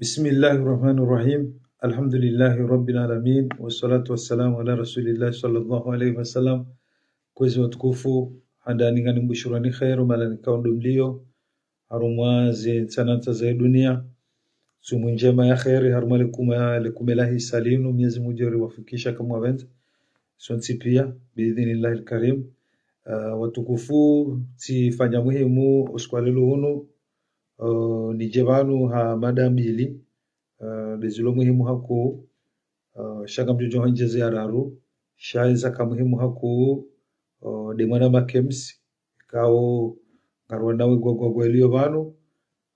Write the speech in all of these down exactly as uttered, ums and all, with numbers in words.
بسم الله الرحمن الرحيم. الحمد لله رب العالمين، والصلاة والسلام على رسول الله صلى الله عليه وسلم. Kwezi watukufu, handani ngani mbushurani kheri, mahala nikao ndo mlio, harumwa ze ntsanantsa za dunia. Tsumu ndjema ya kheri, harumwa le kume, le kume lahisa linu, Mwenyezi Mungu djori wafikisha kamwe wapvendza. Sontsi pia, biidhnillahi lkarim. Ah, watukufu, tsifanya muhimu, usiku wa leo unu, ah, nidje pvanu ha mada mbili, ah, nde zilo muhimu hakuu, ah, sha ngamdjo djo hwandjeze ya raru, sha iza ka muhimu hakuu, ah, nde mwanama Kems, ikao ngarwonao gwagwagwa ilio pvanu,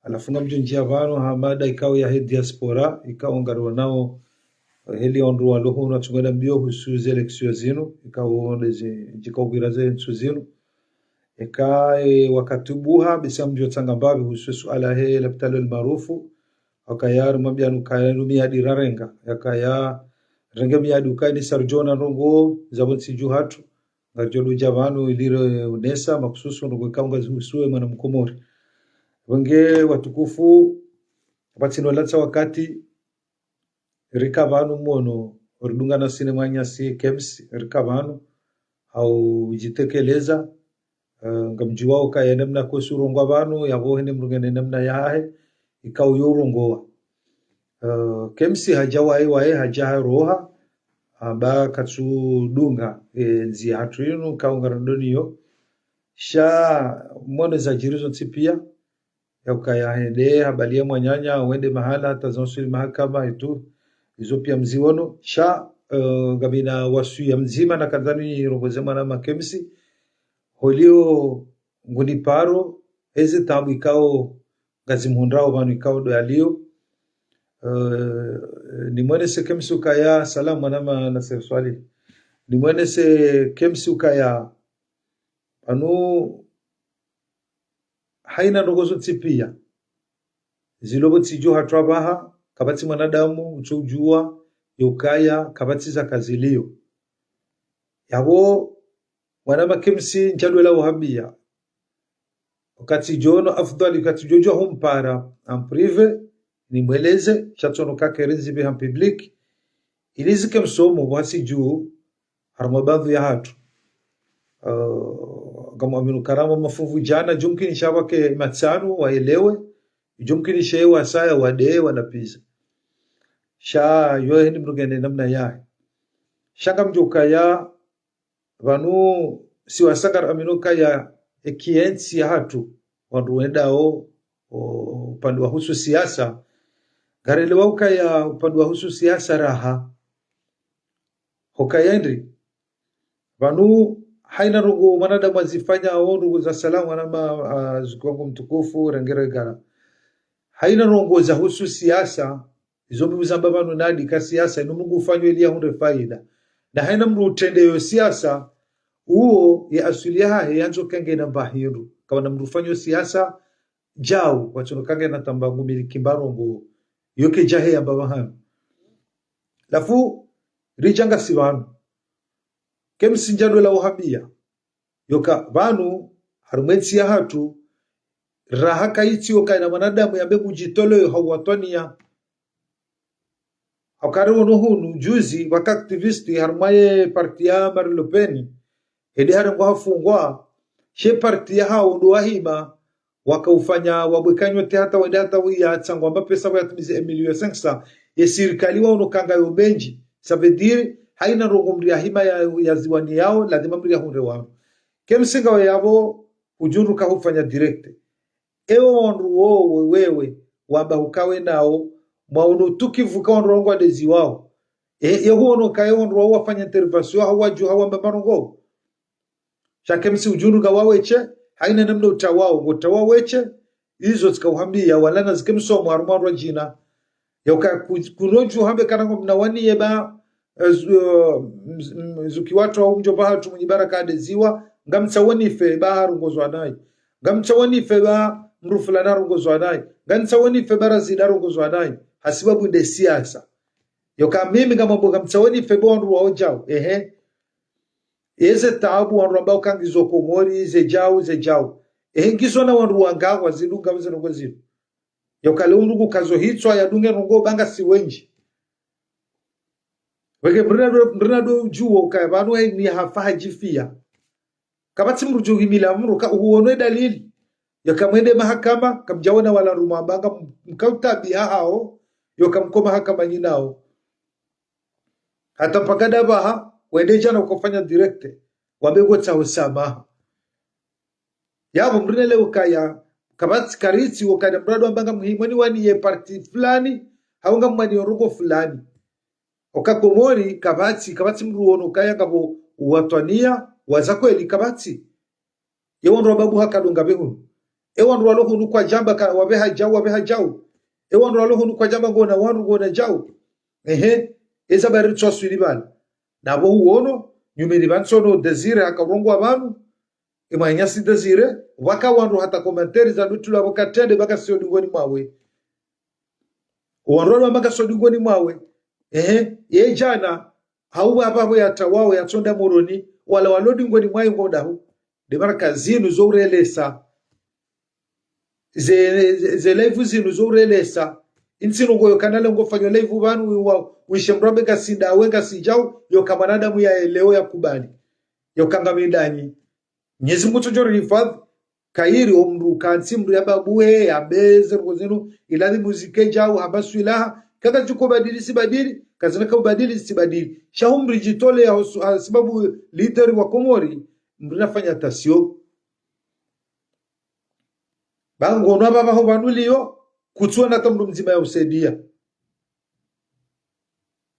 halafu ngamdjo ndjia pvanu ha mada ikao yahe diaspora, ikao ngarwonao, eh, heli wandru walo hunu watsungwenda mbio husu ze élection zinu, ikao nde zi, ndjikao pvira ze ntsu zinu. Eka, eh, wakati ubuha, basi ngamdjo tsanga mbapvi husu suala he lapitali El Maarouf, wakaya rimwambia nukaya nu miadi rarenga, yakaya renge miadi ukaya ni sa ridjo ona ndrongoo zapvo ntsi dju hatru, ngaridjo dudja pvanu ili ri unesa makususu ndrongoo ikao ngazihusuo mwana Mkomori. Wenge watukufu, pvatsina ulatsa wakati, rika pvanu mwono, ridungana sine mwananyasi Kems, rika pvanu, hau djitekeleza, eh, ngamdjuwao ukaya namna kosi urongoa pvanu, yapvo hene mdru ngena namna yahahe, ikao yo urongoa. Eh, Kems hadja waye waye, hadja ha roha, amba katsudunga, eh, ndzia hatru inu, ikao ngarendao nayo. Sha mwono zadjiri zontsi pia, ya ukaya hende, habaliya mwananya, wende mahala, hata zawaswili mahakama, etu, izo pia mziono. Sha, eh, ngapvina wasiya mdzima nakandza nirongoze mwanama Kems, holio nguni paro, eze taabu ikao ngazimhundrao pvanu ikao ndo yalio. Eh, nimwenese Kems ukaya, salamu mwanama Nasser Swalih. Nimwenese Kems ukaya, pvanu haina ndrongoo zontsi pia zilo pvo ntsi dju hatru apvaha, kapvatsi mwanadamu utso udjua, yo ukaya, kapvatsi zaka zilio. Yapvo, mwanama Kems ndjadwela uhambia, wakati djono afdhali, wakati djodjo humpara en privé, nimweleze, sha tsono kakeri nzipve ha public, ili zike msomo pvwatsi dju, harumwa baadhwi ya hatru. Ah, ngamwaminu ukaya harumwa mafunvu djana, djumkini sha pvwake matsanu waelewe, djumkini she wasaya wade wanapviza. Sha yo heni mdru ngena namna yahe. Sha ngamdjo ukaya, pvanu si wasa ngaraminu ukaya eki entsi ya hatru, wandru wendao, o, upande wa husu siasa, ngarelewa ukaya upande wa husu siasa raha. Hukaya ndri, pvanu haina ndrongoo mwanadamu azifanya, o ndrongoo za salamu mwanama, ah, zuki wangu mtukufu, rengere gara. Haina ndrongoo za husu siasa, izo mimi zamba pvanu nadi ka siasa, inu Mungu ufanywa ili yahundre faida. Na haina mdru utrende yo siasa, uwo ye aswili yahahe yandzo kangena mba hindru. Kapvana mdru ufanyao siasa, djau, watsono kangena tamba ngumiliki mba ndrongoo, yo kedjahe yamba pvahanu. Halafu, ridja ngasi pvanu. Kems ndjadwela uhambia, yoka pvanu, harumwa entsi ya hatru, raha kayitsi yoka ina mwanadamu yambe ngudjitoleo ha uwatwaniya. Hukaya wono hunu, juzi, pvwaka activiste, harumwa ye parti ya Marine Le Pen, hende harengwa hafungwa, she parti yahawo ndo wahima, waka ufanya, wabwe cagnotte hata wende hata wiya tsangwa mapesa wayatimize un million cinq cents, ye sirikali waono ka ngayo mendji, ça veut dire, haina ndrongoo mdru yahima ya, yaziwaniyao, lazima mdru yahundre wanu. Kems ngawe yapvo, udjundru ka hufanya direct. Ewo wandru wowo wewe, wamba hukawe nao, mwaono utukivu ka wandru wangu wadeziwao. E, ye huono ka ye wandru wao wafanya intervention, hau wadjuha wamba mba ndrongoo. Sha Kems udjundru ka waweshe, haina namna utawao, ngo utawao weshe, izo tsika uhambia, wala na zike msomo harumwa wandru wadjina. Yoka ku-, kunodjo hambe kana ngomnawaniye ba, eh, zu-, eh, mz-, m-, zuki watru au mdjomba hatru Mwinyi Baraka adeziwa, ngamtsawonife ba harongozwa nayi. Ngamtsawonife ba mdru fulani harongozwa nayi. Ngamtsawonife ba Razida harongozwa nayi. Hasibabu nde siasa. Yoka mimi ngamwambo ngamtsawonife ba wandru wao djau. Ehe. Eze taabu wandru wamba uka ngizo Komori, ze djau, ze djau. Ehe, ngizo na wandru wanga wazidunga zindrongoo zinu. Yokale undru kukazo hitswa yadunge ndrongoo ba ngasi wendji. Weke mrina do, mrina do djuwo ukaya pvanu eni hafa hadjifiya. Kapvatsi mdru djo himila mdru ka uhuono ye dalili. Yoka mwende mahakama, kamdjawona wala rumwa mbanga mkautabi hahao, yoka mko mahakama nyinao. Hata mpaka ndapvaha, wende djana ukofanya direct, wambe ngotsaho samaha. Yapvo mdru nele ukaya, kapvatsi karitsi ukaya mdru ado amba ngamhimwani wani ye parti fulani, hau ngamwani yo ndrongoo fulani. Oka Komori, kapvatsi, kapvatsi mdru uono ukaya ngapvo uwatwaniya, waza kweli kapvatsi. Ye wandru wa babu haka dunga pvehunu. E wandru walo hunu kwadjamba ka, wapveha djau, wapveha djau. E wandru walo hunu kwadjamba ngona wandru ngona djau. Ehe, eza bari tswa swili pvala. Napvo huono, nyumeni pvantsono Désiré haka urongowa pvanu. Imwanyasi Désiré, waka wandru hata commentaire za dutula waka trende baka sio dingoni mwawe. Wandru walo wamba ngasi dingoni mwawe. Ehe, ye djana, hauwa apvaho yatsawawo yatsonda Moroni, wala walo dingoni mwayi ngodahu. Nde mana ka zinu zo urelesa. Ze, ze, ze live zinu zo urelesa. Intsi ndrongoo yoka nale ngofanyo live pvanu wiwa, wishe mdru ambe ngasi ndawe ngasi djau, yoka mwanadamu yaelewo yakubali. Yoka ngami ndanyi. Mnyezi Mungu tsodjo rihifadhwi, kayiri omdru kantsi mdru ya babuwe, ya beze, ndrongoo zinu, iladhimu zike djau, hamba swilaha, kaka djuko badili sibadili, kazina ka ubadili sibadili. Sha hu mdru djitole ya hosu, ha sababu leader wa Komori, mdru nafanya tasio. Ba ngono apvapvaho pvanu liyo, kutsuona hata mdru mdzima ya usaidia.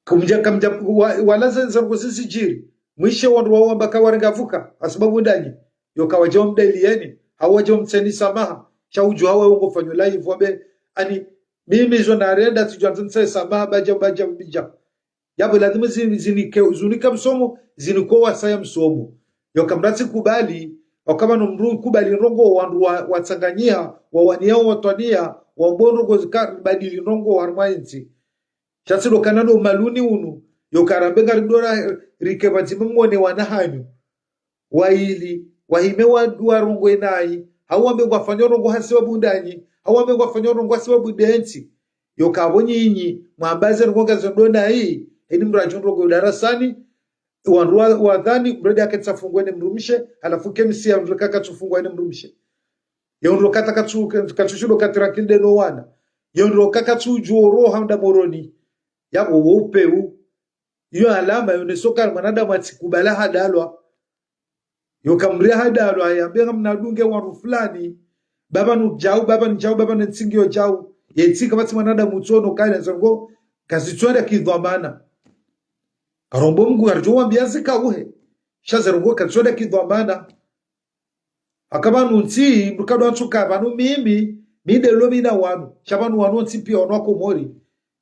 Kamdja, kamdja, wa, wala ze, ze ndrongoo zizidjiri. Mwishe wandru wawo wamba kawarenga pvuka, ha sababu ndanyi. Yoka wadja wamdeli yeni, hau wadja wamtseni samaha. Sha udjo hawa ungofanyo live wambe, ani, mimi zo narenda, tsidjo antseni samaha, badja, badja, badja. Yapvo lazimu zi, zinike, zunike msomo, zinike wasaya msomo. Yoka mdru atsikubali, okama no mdru kubali ndrongoo wandru wa, watsanganyiha, wawaniya, watwaniya, wambo ndrongoo zika badili ndrongoo harumwa intsi. Sha tsi ndo kana ndo maluni unu, yoka rambe ngari ndo ra, rike pvadzima mwone wana hanyu. Waili, wahime wandru warongowe nayi, hau wambe ngwafanyo ndrongoo ha sababu ndanyi, hau wambe ngwafanyo ndrongoo ha sababu ndentsi. Yoka apvo nyinyi, mwamba ze ndrongoo ngazo ndo nayi, heni mdru adjo ndrongoo darasani, wandru wa, wadhani, mdru ende aketsi afungwe ne mdrumshe, halafu kemsiya mdru kaka tsufungwa ne mdrumshe. Ye undru kata katsu, katsu shindo katira kilde no wana. Ye undru kaka tsudjo roha nda Moroni. Yapvo wo upeu. Iyo alama yoneso ka mwanadamu atsikubala hadalwa. Yoka mdru hadalwa, yambe ngamnadunge wandru fulani. Baba nu djau, baba nu djau, baba nu ntsingiyo djau. Ye tsika pvatsi mwanadamu tsono kaya ze ndrongoo, kazitswenda kidhwamana. Karombo Mungu karidjo wambiya zikauhe. Sha ze ndrongoo kazitswenda kidhwamana. Haka pvanu ntsi, mdru kadwa ntsuka pvanu mimi, mi nde lo mi na wanu. Sha pvanu wanu ntsi piya wanu wa Komori.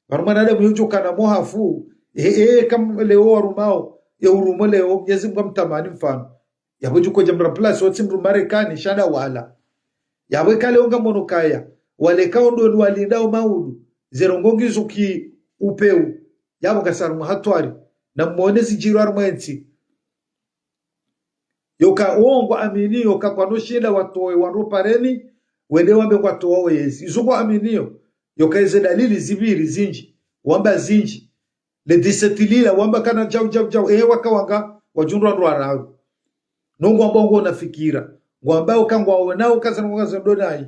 Pvanu mwanadamu yodjo kana mwahafu, e, e, kam leo warumao, ye urumo leo, Mnyezi Mungu amtamani mfano. Yapvo djuko dja mdru place, otsi mdru Marekani, sha nda wala. Yapvo kale onga mono kaya, wale kao ndo ni walindao maudu, ze ndrongoo ngizo ki upeu, yapvo ngasi harumwa hatwari, na mwone zidjiri harumwa entsi. Yoka wo ngwaamini, yoka kwano shinda watowe wandru pareni, wende wambe ngwatowa weyezi. Izo ngwaaminiyo, yoka eze dalili zipviri zindji, wamba zindji. Le dix-sept lila, wamba kana djau, djau, djau, ehe waka wanga, wadjundru wandru wararu. No ngwamba ngwona fikira. Ngwamba yoka ngwaonao kaza ngwaza ndo nayi.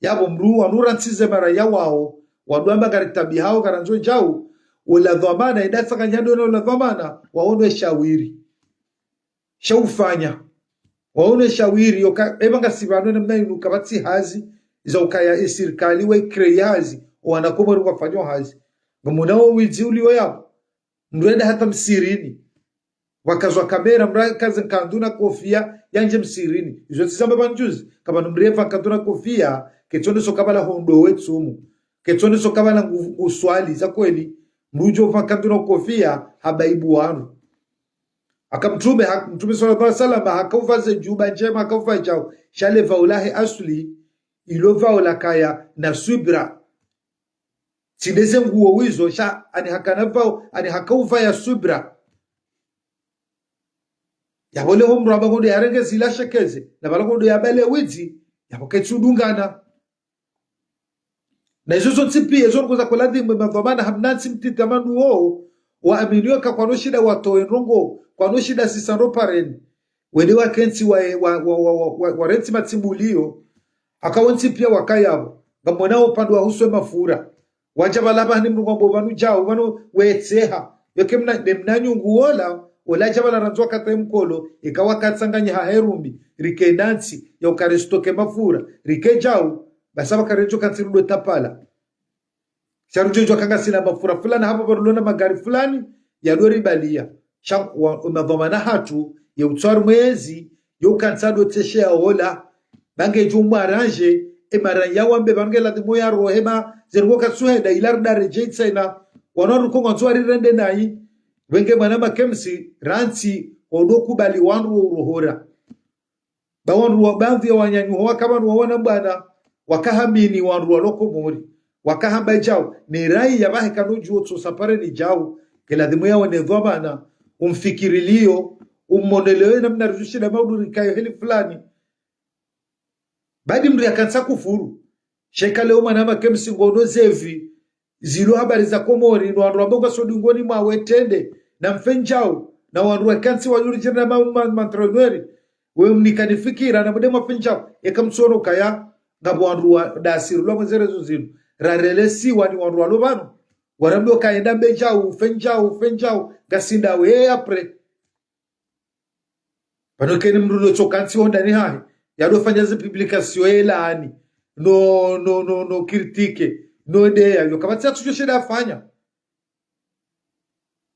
Yapvo mdru wanu rantsize mara ya wao, wadwamba ngari tabi hao, ngarandzo djau, ula dhwamana, ida tsaka nyando na ula dhwamana, waono eshawiri. Sha ufanya. Waono eshawiri, yoka, eba ngasi pvanu namna inu kapvatsi hazi, iza ukaya esirikali wa ikreye hazi, owana Komori ngwafanyo hazi. Ngamwona wo widzi uliyo yapvo. Mdru enda hata msirini. Wakazwa kamera, mdru akaze nkandu na kofia, yandje msirini. Izo tsi zamba pvanu juzi, kapvanu mdru epva nkandu na kofia, ketsoneso kapvala hondo wetsumu. Ketsoneso kapvala ngu, nguswali, za kweli. Mdru udjo pva nkandu na kofia, haba ibu wanu. Haka mtrume, ha, mtrume swallallahu alaihi wasallam, haka upva ze djuba ndjema, haka upva djau. Sha le pvao lahe asli, ilo pvao lakaya na swibra. Tsi nde ze nguo wizo, sha ani haka na pvao, ani haka upva ya swibra. Yapvo leho mdru amba ngondo yarenge zila shekeze, na pvala ngondo yabale widzi, yapvo ketsudungana. Na izo zontsi pia, izo ndrongoo za kweli ladhimu, emadhwamana hamna ntsi mtiti hama ndrongoo, waaminio ka kwano shinda watowe ndrongoo, kwano shinda sisa ndro pareni. Wende wakentsi wa, wa, wa, wa, wa, wa, warentsi matsimbulio, aka wontsi pia wakaya pvo. Ngamwonao upande wa husu emafura. Wadja pvala pvahanu mndru ngwambo pvanu djau, pvanu wetseha. Yoke mna, ne mna nyungu wola, wola dja pvala randzwa kata emkolo, eka wakatsanganyiha herumbi, rike nantsi, ya ukaristoke mafura, rike djau, basi pvakaredjo kantsi rudo tapala. Sha rudjo djuwa ka ngasina mafura fulani, hapvo pvarulo na magari fulani, yado ribalia. Sha wa, madhwamana hatru, ye utswari mwezi, yo kantsi ado tseshe ya ola. Ba ngedjo mwarandje, emaranyi ya wambe, ba nge ladhimu ya rohe ba, ze ndrongoo katsuhenda, ila rida redjei tsena, wano ruko ngwandzo warirende nayi, wenge mwanama Kemsi, rantsi, odo kubali wandru wa urohora. Ba wandru wa baadhwi ya wananyaho waka pvanu wa wana mbwana, wakahamini wandru walo Komori, wakahamba djau, ne rayi ya pvahe kano djuo tsosa pareni djau, ke ladhimu yawe ne dhwamana, umfikirilio, umoneleo namna ridjo shinda mauduri kayo heli fulani. Badi mndru yakantsa kufuru. Sha eka leo mwanama Kemsi ngono zevi, zilo habari za Komori, no wandru wambe ngwaso dingoni mwa wetende, na mfendjau, na wandru wakantsi wayuri djiri na ma, ma, ma entraîneur, we mnikani fikira, na mude mwa fendjau, eka mtsuono kaya, ngapvo wandru wa dasiri, lwa mwenzerezo zinu, rarelesiwa ni wandru walo pvanu, warambiwa kaenda mbedjau, fendjau, fendjau, ngasinda we après. Pvanu keni mndru no tsoka ntsi hondani hahe, yado fanya ze publication ye laani, no, no, no, no critique, no deya, yo kapvatsi atsu djo shinda afanya.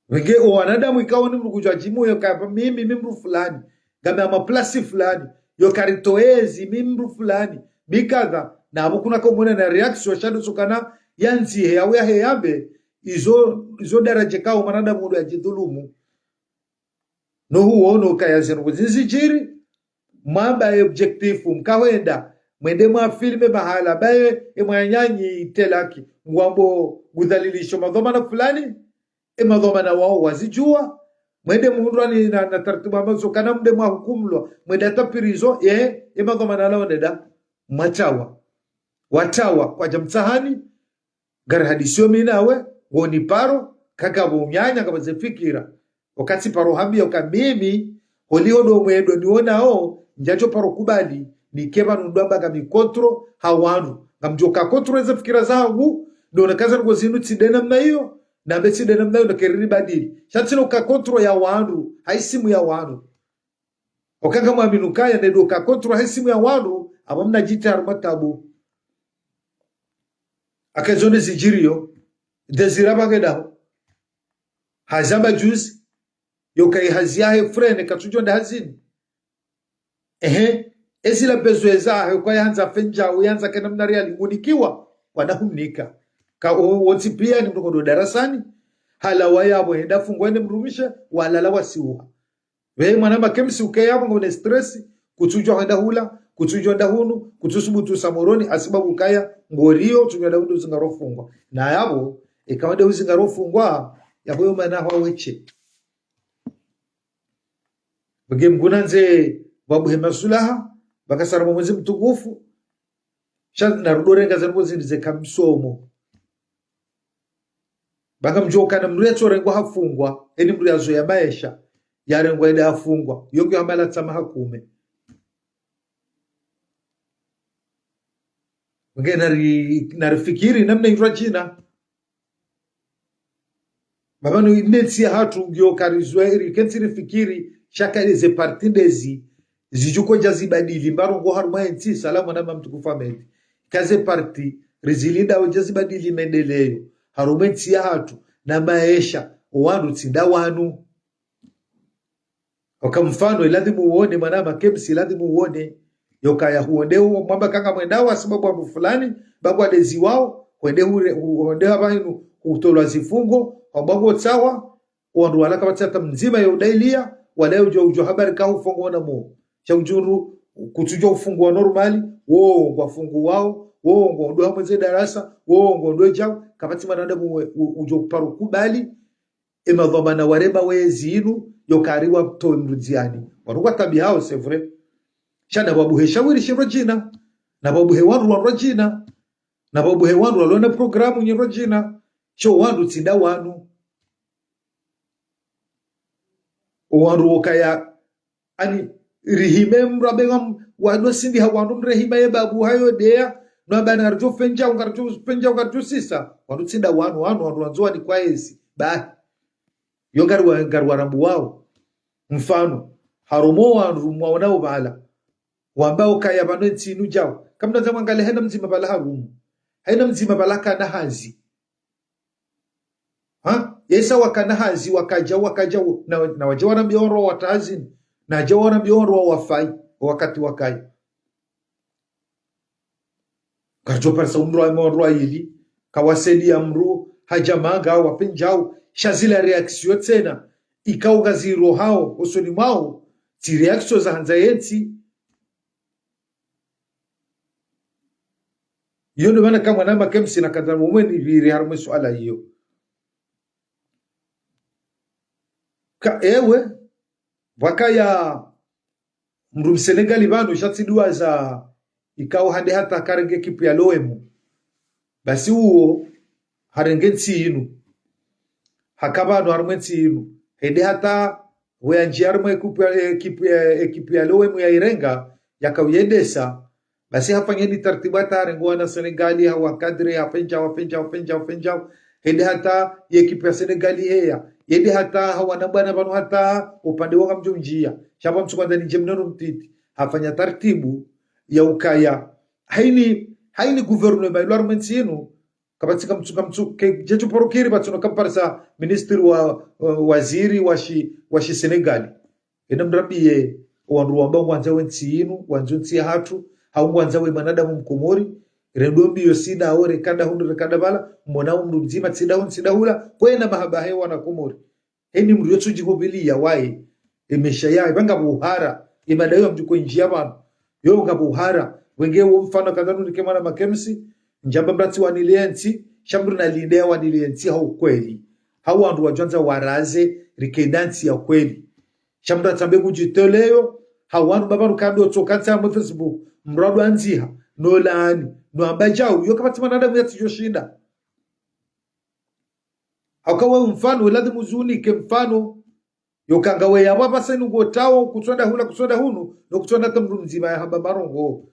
Wenge o wanadamu ikao ni mndru kudjwa djimu yo kaya mimi, mi mndru fulani, ngami ama place fulani, yo karitoezi, mi mndru fulani, mi kadha, na apvo kuna komona na réaction shado tsokana, yandzihe, yawe yahe yambe, izo, izo daradja kao mwanadamu udo yadjidhulumu. No huono kaya zinu zindji zidjiri, mwamba ye objectif, mkahwenda, mwende mwa filme mahala, baye, e mwananyanyi telaki, ngwambo ngudhalilisho madhwamana fulani, e madhwamana wao wazidjuwa, mwende muhundrwani na, na taratibu ambazo kana mde mwahukumulwa, mwende hata prison, e, e madhwamana lao nenda, mwatsawa. Watsawa, kwadja mtsahani, ngari hadisiyo mi nawe, woni paro, kakapvo unyanya, kapvaze fikira. Wakati paro hambia uka mimi, holiho ndo mwendo nionao, ndjadjo paro kubali, nike pvanu ndo amba ngami contre ha wandru. Ngamdjo ka contre eze fikira zangu, ndo nakaza ngo zinu tsi nde namna iyo, nambe tsi nde namna iyo, ndo keriri badili. Sha tsino ka contre ya wandru, ha isimu ya wandru. Oka ngamwaminu kaya nde ndo ka contre ha isimu ya wandru, apvo mna djitihadi harumwa tabu. Aka izo nde zidjiriyo, Désiré pvange daho. Hazamba juzi, yo kayi hazi yahe freine katsudjo nda hazini. Ehe, ezila besoin zahe kwa yandza fendjau, yandza kena mna riali ngunikiwa, wana humnika. Ka o, wontsi pia ni mndru kodo darasani, halawa yapvo henda fungwa ne mdrumishe, walala wasiuha. Pve mwanama Kemsi uke yapvo ngone stress, kutsudjwa hwenda hula, kutsudjwa nda hunu, kutsusubutu sa Moroni, hasibabu kaya, ngoriyo, kutsudjwa nda hunu uzingarofungwa. Na yapvo, eka wande uzingarofungwa, yapvo yo mana hwa weshe. Pvenge mngu nandze pvwabuhe masulaha, pvakasara mwa mwezi mtukufu, sha narudo renga ze ndrongoo zindji zeka msomo. Ba ngamdjo kana mndru yatsorengwa hafungwa, eni mndru yazoya maesha, yarengwa ende hafungwa, yo ngiyo hamala tsama hakume. Nge nari, narifikiri namna indrwa djina. Ba pvanu ine ntsi yahatru ngiyo karizwe iri, kentsi rifikiri, sha ka eze parti ndezi, zidjuko dja zibadili, mba ndrongoo harumwa entsi, salamu na mama mtukufu Ahmed. Ka ze parti, rizilinda wo dja zibadili maendeleyo, harumwa entsi yahatru, na maesha, o wandru tsi nda wanu. Oka mfano, iladhimu uone, mwanama Kemsi, iladhimu uone. Yo kaya huonde huo, mwamba ka ngamwendao, hasibabu wandru fulani, ba ngwadeziwao, huende hure, hu-, huende hapvahanu, hutolwa zifungo, hwamba ngotsawa, wandru wala kapvatsi hata mdzima yo udailia, wala yo udjo, udjo habari ka hufungo wana mo. Sha udjuru, kutsudjo ufungwa normal, wo ngwafunguwao, wo ngwandro hamwe ze darasa, wo ngwandro djao, kapvatsi mwanadamu we, u-, udjo paro kubali, e madhwamana warema wezi inu, yo kari wamtowe mrudziani. Wanu ngwa tabi hao, c'est vrai. Sha na pvwabuhe shawiri shindrwa djina. Na pvwabuhe wandru wandrwa djina. Na pvo buhe wandru walona programu nyiro djina, sho wandru tsi nda wanu. O wandru wokaya, ani, rihime mrabe ngam, wado sindi ha wandru mrehima ye babu hayo deya, no amba ngaridjo fendja, ngaridjo fendja, ngaridjo sisa. Wandru tsi nda wanu, wanu, wandru wandzo wanikwa ezi. Bahi. Yo ngari wa, ngari warambu wao. Mfano, harumwa wandru mwaona opvala. Wamba okaya pvanu entsi inu djao. Kamnadza mwangalie haina mdzima pvala harumwa. Haina mdzima pvala kana hazi. Ha? Yesa wakana hazi, wakadja, wakadja, na, na wadja warambia wandru wawatahazini. Na wadja warambia wandru wawafai, wakati wakaya. Ngaridjo parisa umdru wa, wandru waili, kawasaidia mdru, hadja manga, wapvendjao, sha zila réaction tsena, ikao ngazirohao, osoni mwao, tsi réaction za handza yentsi. Iyo ndo mana kamwana Makemsi nakandza mumwe nipvire harumwa suala iyo. Ka ewe, pvwakaya mdru Msenegali pvanu sha tsi dua za ikao hende hata karenge ekipu ya l'OM. Basi uwo harenge ntsi inu. Haka pvanu harumwa entsi inu. Hende hata we yandjia harumwa ekipu ya, ekipu ya, ekipu ya l'OM ya irenga, yakauyendesa. Basi hafanya ni taratibu hata harenge wana Senegali, hawakadre, hapvendjao, hapvendjao, hapvendjao, hapvendjao. Hende hata ye ekipu ya Senegali heya. Hende hata hawana bwana pvanu hata upande wa ngamdjo ndjia. Sha pvo mtsu kwandza nindje mnono mtiti. Hafanya taratibu ya ukaya. Haini, haini gouvernement ilo harumwa entsi inu. Kapvatsi kamtsu, kamtsu, ke, djetu porokiri pvatsuno kamparisa ministri wa, wa, waziri wa shi, wa shi Senegali. Ena mrambie, wandru wamba ngwandzo we ntsi inu, ngwandzo ntsi yahatru, hau ngwandzo we mwanadamu mkomori, rendo mbio sina ore kada hundru re kada pvala, mwana umdru mdzima tsi nda hunu tsi nda hula, kwena mahaba he wana Komori. Eni mdru yotsu djihubili ya waye, emesha yaye, pvanga pvo uhara, emada yo mdru ko ndjia pvanu, yo nga pvo uhara, wenge wo mfano kandza nunike mwana Makemsi, ndjamba mdru tsi wanile entsi, sha mdru nalinde ya wanile entsi ha ukweli. Ha wandru wadjwandza waraze, rike na ntsi ya kweli. Sha mdru atsambe kudjitolea, ha wandru pvapvanu kando tsoka ntsi ya mwe Facebook, mdru ado andziha, no laani, no amba djau, yo kapvatsi mwanadamu yatsidjo shinda. Hauka we mfano, we ladhimu uzunike mfano. Yo kanga we yapvo apvasa inu ngo tawo, kutsonda hula, kutsonda hunu, no kutsonda hata mdru mdzima ya hamba marongo.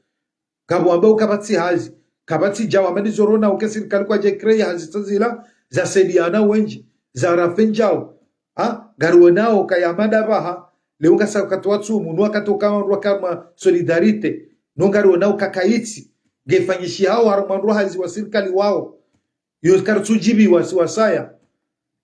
Ngapvo wamba ukapvatsi hazi, kapvatsi djau, amani zorona, uke sirikali kwadja ikreya hazi tsa zila, za saidiana wendji, za rafendjao. Ha? Ngariwonao kaya mada pvaha, leo ngasi wakati wa tsumu, no wakati uka wandru wakarma solidarité, no ngariwonao kakaitsi, ngefanyishihao harumwa wandru hazi wa sirikali wao. Yo karitsudjibiwa si wasaya.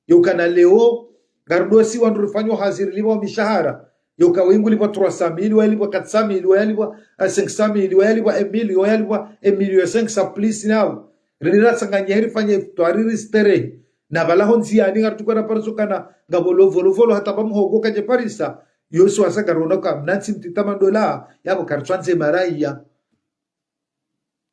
Yo kana leo, ngaridosi wandru rifanyao hazi rilipvwa mishahara. Yo ka wengu lipvwa trois cent mille, waya lipvwa quatre cent mille, waya lipvwa, eh, cinq cent mille, waya lipvwa un million, waya lipvwa un million cinq cents plus nao. Rini ratsanganya heri fanye twari risterehi. Na pvala ho ndziani ngaritukana pariso kana ngapvo lo volovolo hata pva muhogo kadje parisa. Yo si wasa ngarona ka mna ntsi mtiti madola, yapvo karitswandze maraya.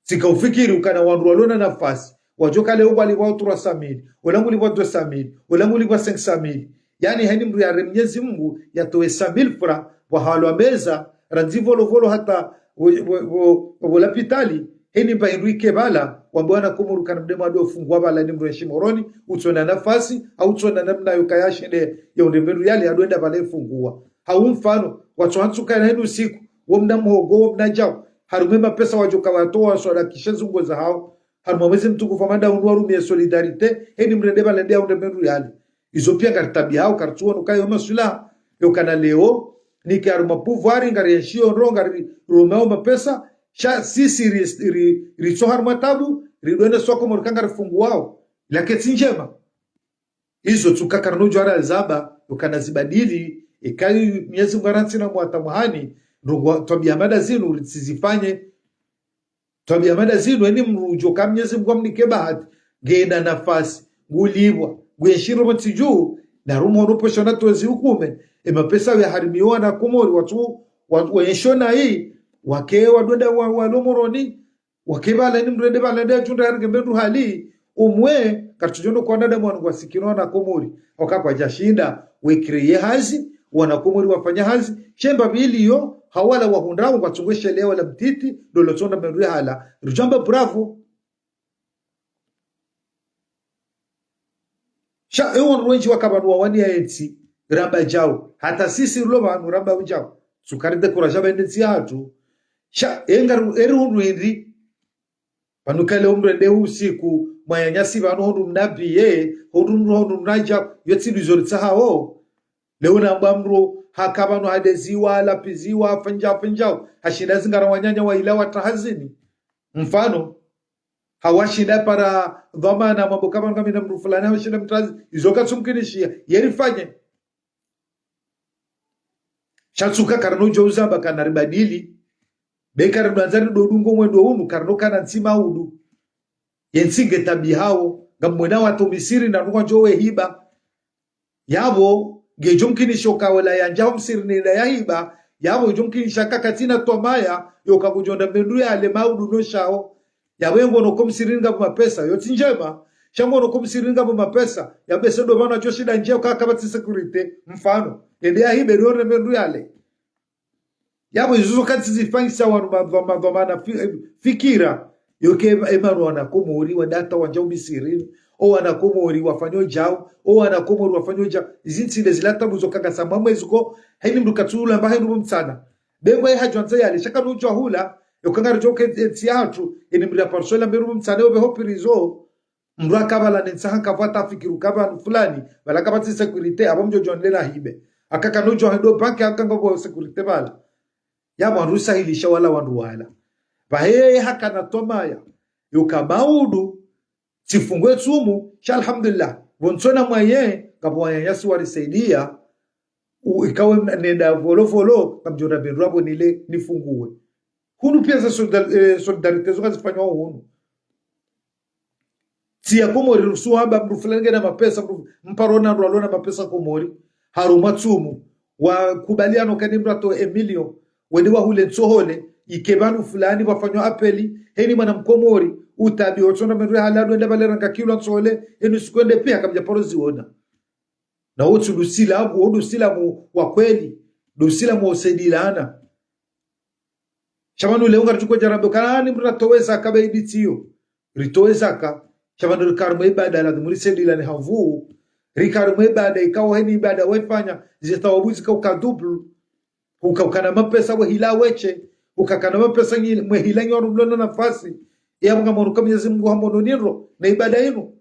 Tsika ufikiri ukana wandru walona nafasi, wadjoka leo ngwalipvwao trois cent mille, ola ngulipvwa deux cent mille, ola ngulipvwa cinq cent mille. Yaani haini mdru yare Mnyezi Mungu yatowe cent mille francs, pvwa halwa meza, randzi volovolo hata vo, vo, vo, vo lapitali, haini mba hindru ike pvala, wambe wana Komori kana mdema ado fungwa pvala ni mdru enshi Moroni, utsona nafasi, au utsona namna yo kaya shende ya undre mdru yale ado enda pvala efungwa. Hau mfano, watso hantsuka na hinu siku, wo mna muhogo, wo mna djau, harumwa emapesa wadjoka watowa, waswala kishe zungo zahao, harumwa mwezi mtukufu wa mada unu warumie solidarité, heni mrende pvalende ya undre mdru yale. Izo pia ngaritabihao, karitsuwono kayo maswilaha, yo kana leo, nike harumwa pouvoir, ngarienshio ndro, ngarirumao mapesa, sha sisi ri, ri, ritso harumwa tabu, ridwene soko morika ngarifunguwao. Laketsi ndjema. Izo tsuka karino djwara zaba, ukana zibadili, ikayi Mnyezi Mungu arantsi na mwata mwahani, ndrongo twabia mada zinu ritsizifanye. Twabia mada zinu, eni mdru udjo ka Mnyezi Mungu amnike bahati, ngena nafasi, ngulipvwa, nguenshiro pvo ntsi dju, na rumo ono posho na tozi ukume, emapesa ya harimiwa na Komori, watsu, wa, waensho na hii, wake wadwenda wa, walo Moroni, wake pvala ni mdru ende pvala nde tunda yarenge mbe ndru hali, umwe, karitsudjono kwa wanadamu wanu ngwasikino wana Komori. Oka kwadjashinda, wekireye hazi, wana Komori wafanya hazi, shemba pvili yo, hawala wahundrao, ngwatsungwe shelewa la mtiti, ndolo tsonda mbe ndru yahala. Ridjamba bravo. Sha, ewo wandru wendji waka pvanu wawaniya yentsi, ramba djau. Hata sisi rilo pvanu ramba djau. Sukari de kura djaba yende ntsi yahatru. Sha, enga ru-, eri hundru hindri. Pvanu kale hundru ende usiku, mwananyasi pvanu hundru mnabiye, hundru mndru hundru mnadja, yotsi ndizo ritsahao. Leo namba mndru, haka pvanu hadeziwa, lapiziwa, fendja, fendjao. Hashinda zingara wananya wa ila watra hazini. Mfano, hawashinda para dhwamana mambo kama ngamina mndru fulani, hawashinda mtrazi, izo katsumkinishiya, yeri fanye. Sha tsuka karino djo uzamba kana ribadili. Be karino andza ridodungo mwendo unu, karino kana ntsi maudu. Yentsi nge tabihawo, ngamwena watru Misiri na nukwa djo wehiba. Yapvo, ngedjo mkinisho kawela yandja ho Misiri nenda yahiba, yapvo ngedjo mkinisha kakatsina twamaya, yoka kudjonda mendru yale maudu no shao. Yapvo ngono ko Misiri ngapvo mapesa, yotsi ndjema, sha ngono ko Misiri ngapvo mapesa, yapvo se ndo pvanu djo shinda ndje yoka kapvatsi sécurité, mfano, yende yahibe ndo ne mendru yale. Yapvo izo zo kazizifanyisa wanu madhwa-, madhwamana fi-, fikira. Yoke ema-, emanu wana Komori, wadata wandja u Misiri, o wana Komori wafanyo djau, o wana Komori wafanyo djau. Izi ntsi nde zila tabu zo kangasa mamwe zuko, heni mndru katsulamba heni mtsana. Bengwa ye hadjwandza yale, sha kanu djwa hula, yoka ngari djoke ntsi yahatru, heni mndru ya parsola mberu mtsana, yobe hopirizo. Mndru akapvala ne ntsaha nkapvwa tafikiri ukapva nu fulani, pvala kapvatsi sécurité, apvo mdjo djo ndela hibe. Aka kanu djo hendo banki aka ngapvo sécurité pvala. Yapvo wandru sahilisha wala wandru wala. Pvahe hakana twamaya. Yoka maudu, tsifungwe tsumu, sha alhamdulillah. Pvo ntsona mwaye, ngapvo wananyasi warisaidia, u-, ikawe mna-, nenda volo volo, ngamdjo nda mendru apvo nile nifunguwe. Hunu piya za solidar-, eh, solidarité zo kazifanywa hunu. Tsi ya Komori rusuhamba mndru fulani ngena mapesa, mndru mparo na ndo alona mapesa Komori. Harumwa tsumu. Wakubaliano kani mndru ato emilio. Wende wahule ntsohole. Ike pvanu fulani wafanywa apeli. Heni mwana Mkomori. Utabi otsona mendru ya haladu enda pvale ranga kilo ntsohole. Heni sikwende piya kamdja paro ziona. Na wotsu ndo usilamu, wo ndo usilamu wa kweli, ndo usilamu wa usaidilana. Sha pvanu leo ngari djuko djarambe, kana ni mndru atowe zaka be idi tsiyo. Ritowe zaka, sha pvanu rika harumwa ibada, lazimu risaidilane hanvu. Rika harumwa ibada, ikao heni ibada wefanya, ze thawabu zika uka double. Uka ukana mapesa wehila weshe, uka kana mapesa nyi-, mwehila nyi wanu mlona nafasi. Yapvo ngamono ka Mwenyezi Mungu hamono nindro, na ibada inu.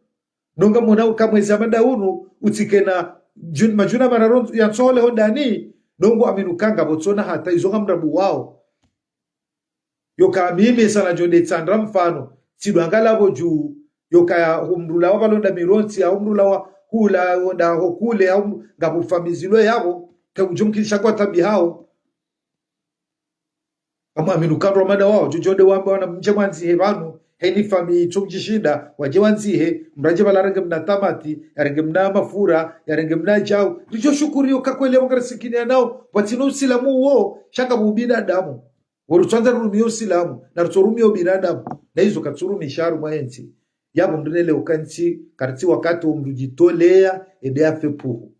Nonga mona uka mwezi wa mada unu, utsikena djun-, madjuna mararu ya ntsohole hondani, nongo aminu kanga pvo tsona hata izo ngamrabuwao. Yoka mimi sana djo nde tsandra mfano, tsidwangala pvo dju, yoka ya humrula wa pvalonda mirontsi, ya humrula wa hula, onda hokule, ya hum-, ngapvo famizilo yapvo, ka udjo mkinisha kwa tabi hao. Amwaminu kandro mada wao, djodjo nde wamba wana mdje mwandzihe pvanu, heni fami itso mdjishinda, wadje wandzihe, mradje pvala yarenge mna tamati, yarenge mna mafura, yarenge mna djau. Ridjo shukuri yoka kweli wangari sikini ya nao, watsino usilamu wo, sha ngapvo ubinadamu. Wo rutsandza rurumiyo usilamu, na rutsorumiyo ubinadamu, na izo katsurumisha harumwa yentsi. Yapvo mndru nele uka ntsi, karitsi wakati wo mndru djitoleya, ende afe puhu.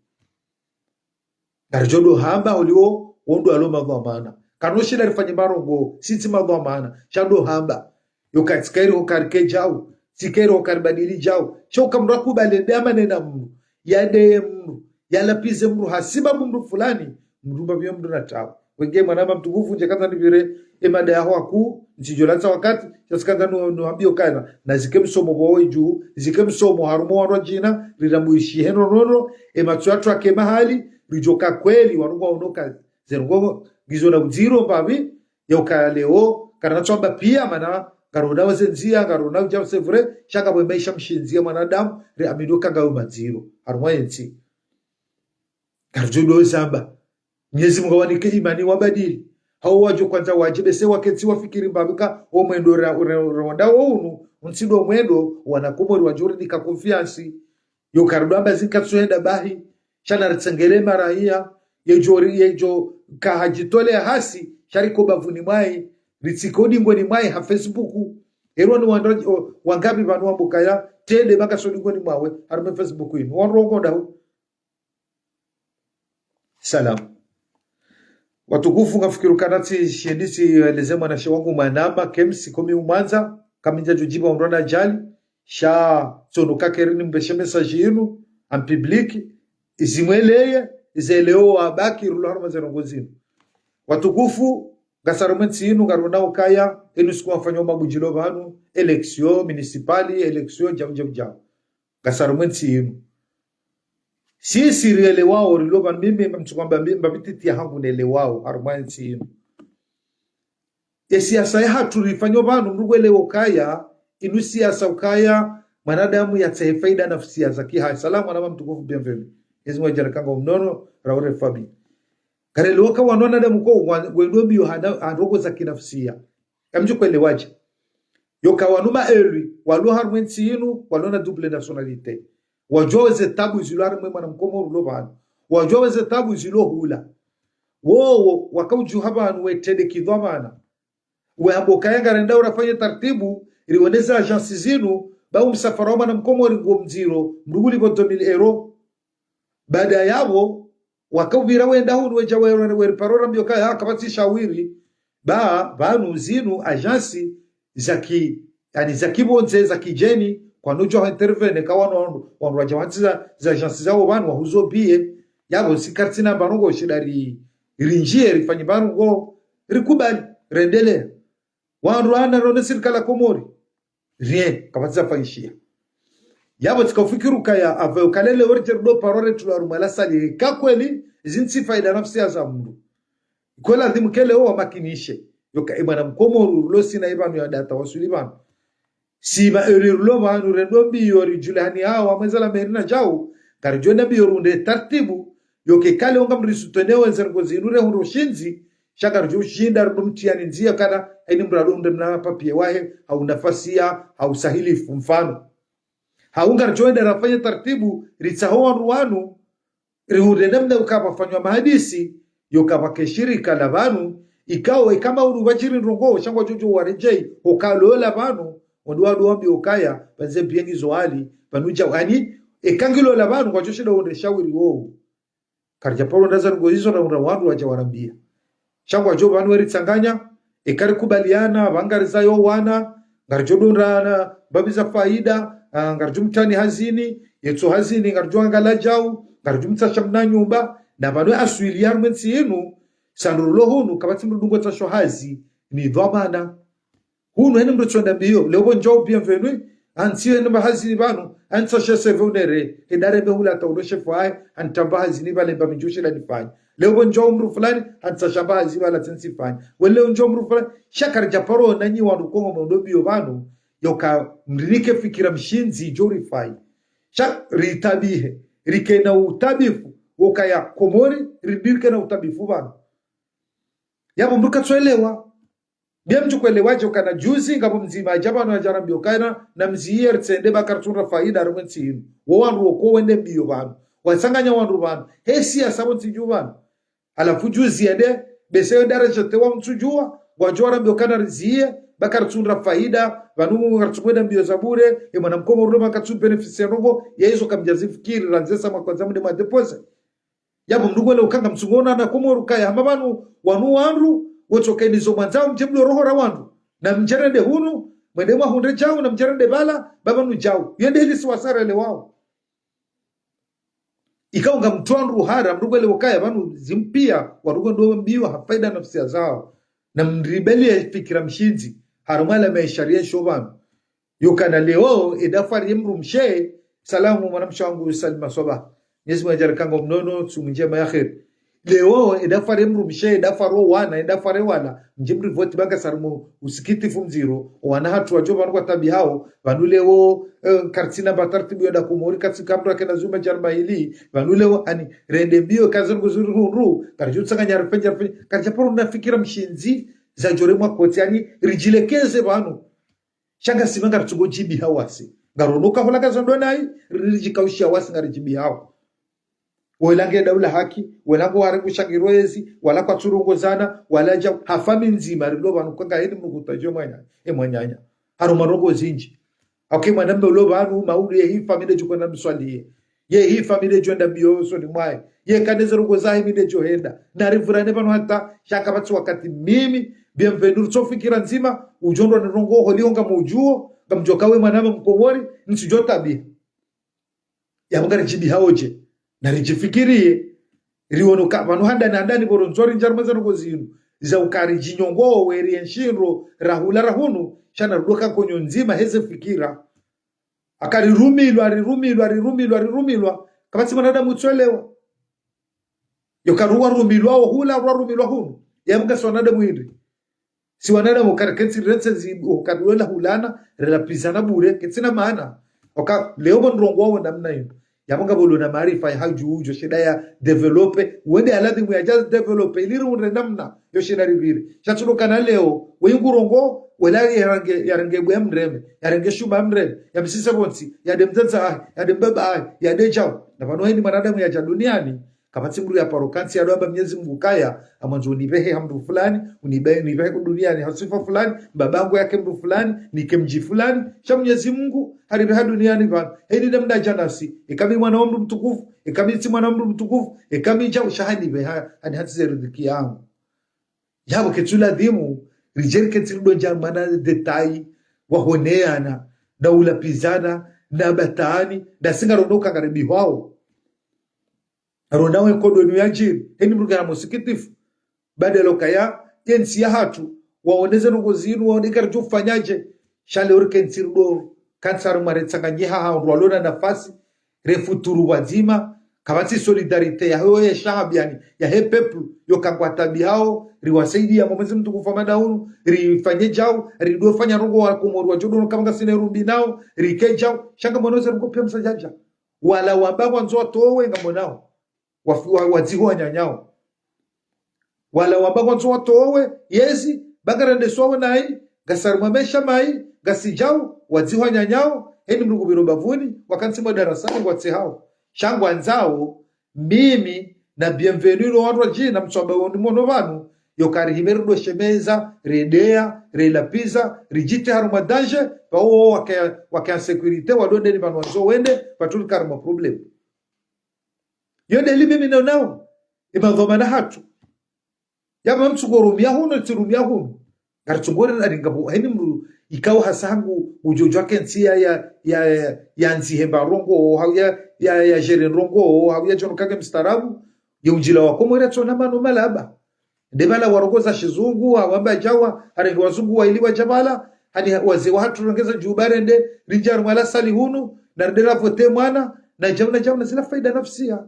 Ngaridjo ndo hamba oliwo, wo ndo alo madhwamana. Kanu shinda rifanye marongo, sitsi madhwamana, sha ndo hamba. Yoka tsika iri ho karike djau, tsika iri ho karibadili djau. Sha uka mndru akubali ende amanena mndru, yadeye mndru, yalapize mndru, hasibabu mndru fulani, mndru mbapviyo mndru na tawa. Wenge mwanama mtukufu, ndje kandza nipvire, emada yaho hakuu, ntsidjo latsa wakati, sha tsikandza nu-, nuhambiyo kana, na zike msomo pvo idju, zike msomo harumwa wandru wadjina, rirambuishihe ndrondrondro, ematso yatru yake mahali, ridjoka kweli, wandru ngwaonoka, ze ndrongoo, ngizo na udziro mbapvi, yoka leo, kana natsoamba piya, mana, ngarona waze ndziya, ngarona udja, c'est vrai, sha ngapvo maesha mshindzi ya mwanadamu, riamini uka ngayo madziro, harumwa yentsi. Ngaridjo ndo zamba. Mwenyezi Mungu awanike imani wabadili. Hao wadjo kwandza wadje bese waketsi wafikiri mbapvi ka wo mwendo ra-, ra-, ra-, wandao unu, untsi ndo mwendo, wana Komori wadjo rinika confiance. Yoka ridwamba zinu katsuhenda bahi, sha na ritsengele maraya, yedjo ri-, yedjo kahadjitoleya hasi, sha riko bavuni mwahe, ritsiko dingoni mwahe ha Facebook. Ero ni wandru, o, wangapvi pvanu wambo kaya, tende baka so dingoni mwawe, harumwa Facebook inu. Wandru wongo ndahu. Salam. Watukufu, ngafikiri kana tsi shindi tsi eleze mwanashe wangu mwanama, Kems, komi umwandza, kamindja djodjiba undrwa na djali, sha tsono kakeri nimpveshe message inu, en public, zimweleye, zelewo wabaki rulo harumwa ze ndrongoo zinu. Watukufu, ngasi harumwa entsi inu, ngarionao ukaya, inu siku wafanya mabudjilo pvanu, élection municipale, élection, djau, djau, djau. Ngasi harumwa entsi inu. Sisi rielewao, rilo pvanu mimi, mtsukwamba mimi, mbapvi titi yahangu nelewao, harumwa entsi inu. Ye siasa yahatru rifanyao pvanu, mndru ngwelewe ukaya, inu siasa ukaya, mwanadamu yatsahe faida nafsi ya zaki hahe. Salamu, mwanama mtukufu, bienvenue. Ezi mwajarikanga umnono, raure fabi. Karelewa ka wanu wanadamu ko, wa-, wendo mbiyo hana, ha ndrongoo za kinafsia. Kamdjo kwelewaje. Yoka wanu ma élus, walo harumwa entsi inu, walo na double nationalité. Wadjuwa weze tabu zilo harumwa mwana mkomori ulo pvanu. Wadjuwa weze tabu zilo hula. Wowo, wakaudjuha pvanu, wetrende kidhwamana. Wehamba ukaya ngarendao urafanye taratibu, riwoneze agence zinu, ba umsafara wa mwana mkomori ngo mdziro, mndru ngulipvo deux mille euros. Baada yapvo, wakaupvira wenda hunu wedja we-, we-, weriparo rambiyo ukaya, ah, kapvatsi shawiri, ba, pvanu zinu, agence, zaki, yani zaki pvondze, zaki djeni, kwanodjo ha intervenir, ka wanu, wanu, wanu wadja wantsi za, za agence zawo pvanu, wahuzo biye, yapvo si kartsina mbano ngo shida ri, rindjiye, rifanye mbano ngo, rikubali, rendelea. Wandru wana rone sirikali ya Komori. Rien, kapvatsi zafanyishiha. Yapvo tsika ufikiri ukaya, apvo ukalele orje rudo paro retula rumwa la sali. Ka kweli, zintsi faida nafsi ya za mndru. Kweli ladhimu kele owa makinishe. Yoka e mwana mkomori ulo sina ipvanu ya data wasuli pvanu. Si ma élus rulo pvanu rendo mbiyo ridjule hani hawo, amweza la meri na djau, ngaridjo enda mbiyo runde taratibu, yoke kale onga mrisoutenir wenze ndrongoo zinu rehundre ushindzi, sha ngaridjo ushinda rudo mtriyani ndziya kana, eni mrado unde mna papier wahe, hau nafasi ya, hau sahilifu mfano. Hau ngaridjo enda rafanye taratibu, ritsaho wandru wanu, rihundre namna uka pvafanywa mahadisi, yoka pvake shirika la pvanu, ikao ikao unu pvadjiri ndrongoo, sha ngwadjo djo waredjei, oka lola pvanu, wandru wandru wambiyo ukaya, pvandze biye ngizo hali, pvanu djau, ani, eka ngilola pvanu, ngwadjo shinda wonde shawiri wowo. Karidja paro ndaza ndrongoo izo na ura wandru wadja warambiya. Sha ngwadjo pvanu weritsanganya, eka rikubaliana, pvangarizayo wana, ngaridjo dondana, mbapvi za faida, ah, ngaridjo mtrani hazini, yetso hazini, ngaridjo angala djau, ngaridjo mtsasha mna nyumba, na pvanu aswili ya harumwa entsi inu, sandru rulo hunu, kapvatsi mndru dungo tsasho hazi, ni dhwamana. Hunu heni mndru tso enda mbiyo, leo pvo ndjao bienvenue, antsi heni mba hazini pvanu, antsasha C V unere, henda rembe hula hata ulo shefu hahe, antramba hazini pvale mba mi ndjo shinda nifanye. Leo pvo ndjao mndru fulani, antsasha mba hazini pvala tsentsi fanye. We leo ndjao mndru fulani, sha karidja paro nanyi wandru kongo mendo mbiyo pvanu, yoka mrinike fikira mshindzi djo rifanye. Sha ritabihe, rike na utabifu, wokaya Komori, ridike na utabifu pvanu. Yapvo mndru katsoelewa. Biya mdjo kwelewaje ukana juzi, ngapvo mdzima adja pvanu adja rambiyo ukana, na mziye ritsende ba kartsundra faida harumwa entsi inu. Wo wandru woko wende mbiyo pvanu. Watsanganya wandru pvanu. He siasa pvo ntsi dju pvanu. Halafu juzi yende, bese yo daraja tewa mtsudjuwa, wadjo warambiyo ukana riziye, ba kartsundra faida, pvanu kartsukwenda mbiyo za bure, e mwana mkomori ulo pvanu kartsu bénéficier ndrongoo, ya izo kamdja zifikiri, randze sa mwakwadza mde mwa déposer. Yapvo mndru ngwelewe ukaya ngamtsungonana Komori ukaya hama pvanu wanu wandru, wetsoka eni zo mwandzao mdje mlo roho ra wandru. Na mdje rende hunu, mwende mwahundre djau, na mdje rende pvala, ba pvanu djau. Yende hili si wasarele wao. Ikao ngamtru wandru hara, mndru ngwelewe ukaya pvanu zimpia, wandru ngwendo mbiwa ha faida nafsi ya zao. Na mribeli ya fikira mshindzi, harumwa la maesha rienshio pvanu. Yokana leo, edafari ye mdrumshe, salamu mwanamshe wangu Salima Swaba. Mwenyezi Mungu adjaanli kanga mnono, tsumu ndjema ya kheri. Leo, edafari ye mdrumshe, edafari wo wana, edafari wala, mdje mrivoti ba ngasi harumwa usikitifu mdziro, owana hatru wadjo pvanu kwataabihao, pvanu leo, eh, kartsina ba taratibu ya da Komori, kartsi kamdru akena zuma djarma hili, pvanu leo, ani, rende mbiyo, kazi nguzuri hundru, karidjo tsanganya rifenja, rifenja, karidja paro na fikira mshindzi, zadjo remwa kotsi, ani, ridjilekeze pvanu. Sha ngasi pvanu ngaritsungo djibiha wasi. Ngarono uka hula kaza ndo nayi, riridjikaushiya wasi ngaridjibihao. Wela nge daula haki, wela ngo ware kushangiro ezi, wala kwatsurongozana, wala dja, ha fami ndzima, rilo pvanu kanga heni mnukuta djo mwanya, e mwananya. Harumwa ndrongoo zindji. Ake mwanamme ulo pvanu, maulu ye hi fami ndedjo kwenda mswaliye. Ye hi fami ndedjo enda mbiyo usoni mwahe. Ye kandeze ndrongoo zahe mi ndedjo henda. Na rivurane pvanu hata, sha kapvatsi wakati mimi, bienvenue tso fikira ndzima, udjo ndro ni ndrongoo holiho ngamudjuo, ngamdjo kawe mwanamme mkomori, ntsidjo taabiha. Yapvo ngaridjibihao dje? Naridjifikiriye. Riwono ka pvanu handani handani pvo rondzo rindjia harumwa ze ndrongoo zinu, za uka ridjinyongowe rienshi ndro rahula rahunu, sha narudjoka nkonyo ndzima heze fikira. Aka rirumilwa, rirumilwa, rirumilwa, rirumilwa, kapvatsi mwanadamu utsoelewa. Yoka ruwa rumilwao hula, ruwa rumilwa hunu. Yapvo ngasi wanadamu hindri? Si wanadamu kari ketsi rentse zi, o kari wela hulana, relapvizana bure, ketsina maana. Oka, leo pvo ndrongoo wawo namna yinu. Yapvo ngapvo lona maarifa ya hadju udjo, shinda ya développer, wende ya ladhimu yadja développer, ili riundre namna, yo shinda ripvire. Sha tsulo kana leo, we ngu rongoo, wela yarenge, yarenge bwe ya mreme, yarenge shuma ya mreme, ya msise pvontsi, yade mdzadze ahe, yade mbaba ahe, yade djau. Na pvanu heni mwanadamu yadja duniani, kapvatsi mdru ya paro kantsi yado amba Mnyezi Mungu kaya, amwandzo unipvehe ha mdru fulani, unibe-, unipvehe ku duniani ha sifa fulani, mbaba yangu yake mdru fulani, nike mdji fulani, sha Mnyezi Mungu, haripveha duniani pvanu. Heni nde mdru adja nasi, eka mi mwana wa mdru mtukufu, eka mi tsi mwana wa mdru mtukufu, eka mi djau, sha hanipveha, hanihatsize riziki yangu. Yapvo ketsu ladhimu, ridje riketsi rudondja mana détail, wahoneana, na ulapvizana, na batani, na singa rono uka ngaribihwao. Rona we nkodo inu yadjiri, heni mdru ngena musikitifu. Badala ukaya, yentsi ya hatru, waoneze ndrongoo zinu, waone karidjo fanyaje. Sha leo rikentsi rudo, kantsi harumwa retsanganyiha ha ndru walona nafasi, refuturu pvwadzima, kapvatsi solidarité ya hoyo ye shahabi yani, ya he peuple, yoka ngwatabihao, riwasaidia mwa mwezi mtukufu wa Ramadhani unu, rifanye djau, ridofanya ndrongoo wa Komori wadjo dono kama ngasina irumbi nao, rike djau, sha ngamwono ze ndrongoo pia msadjadja. Wala wamba ngwandzo watowe ngamwonao. Wa, wa, wadziho wanyanyao. Wala wamba ngwandzo watowe, yezi, ba ngarendeswao nayi, ngasi harumwa maesha mayi, ngasi djau, wadziho wanyanyao, heni mdru ngupviro bapvuni, wakantsi mwa darasani ngwatsehao. Sha ngwandzao, mimi, na Bienvenu no wandru wadjina mtswamba woni mwono pvanu, yoka rihime rudo shemeza, redea, relapviza, ridjitrie harumwa danger, pvao wake, wake insécurité, wadondeni pvanu wandzo wende, pvatsu rika harumwa problème. Yo nde li mimi nonao, imadhwamana hatru. Yapvo mtsuko rumia hunu, tsi rumia hunu. Ngaritsungo ri naringa pvo, heni mdru, ikao hasa hangu, udjo djuwa kentsi ya, ya, ya, ya, ya ndzihe mba rongoo, hau ya, ya, ya djere ndrongoo, hau ya djono kake mstaarabu, ye undjila wa Komori yatsona mano malaba. Nde pvala warongoza shizungu, hawamba djawa, harenge wazungu waili wadja pvala, hani wazee wa hatru rengeza djuba rende, rindjia harumwa la salle hunu, na rende ravote mwana, na djau, na djau, na zila faida nafsia.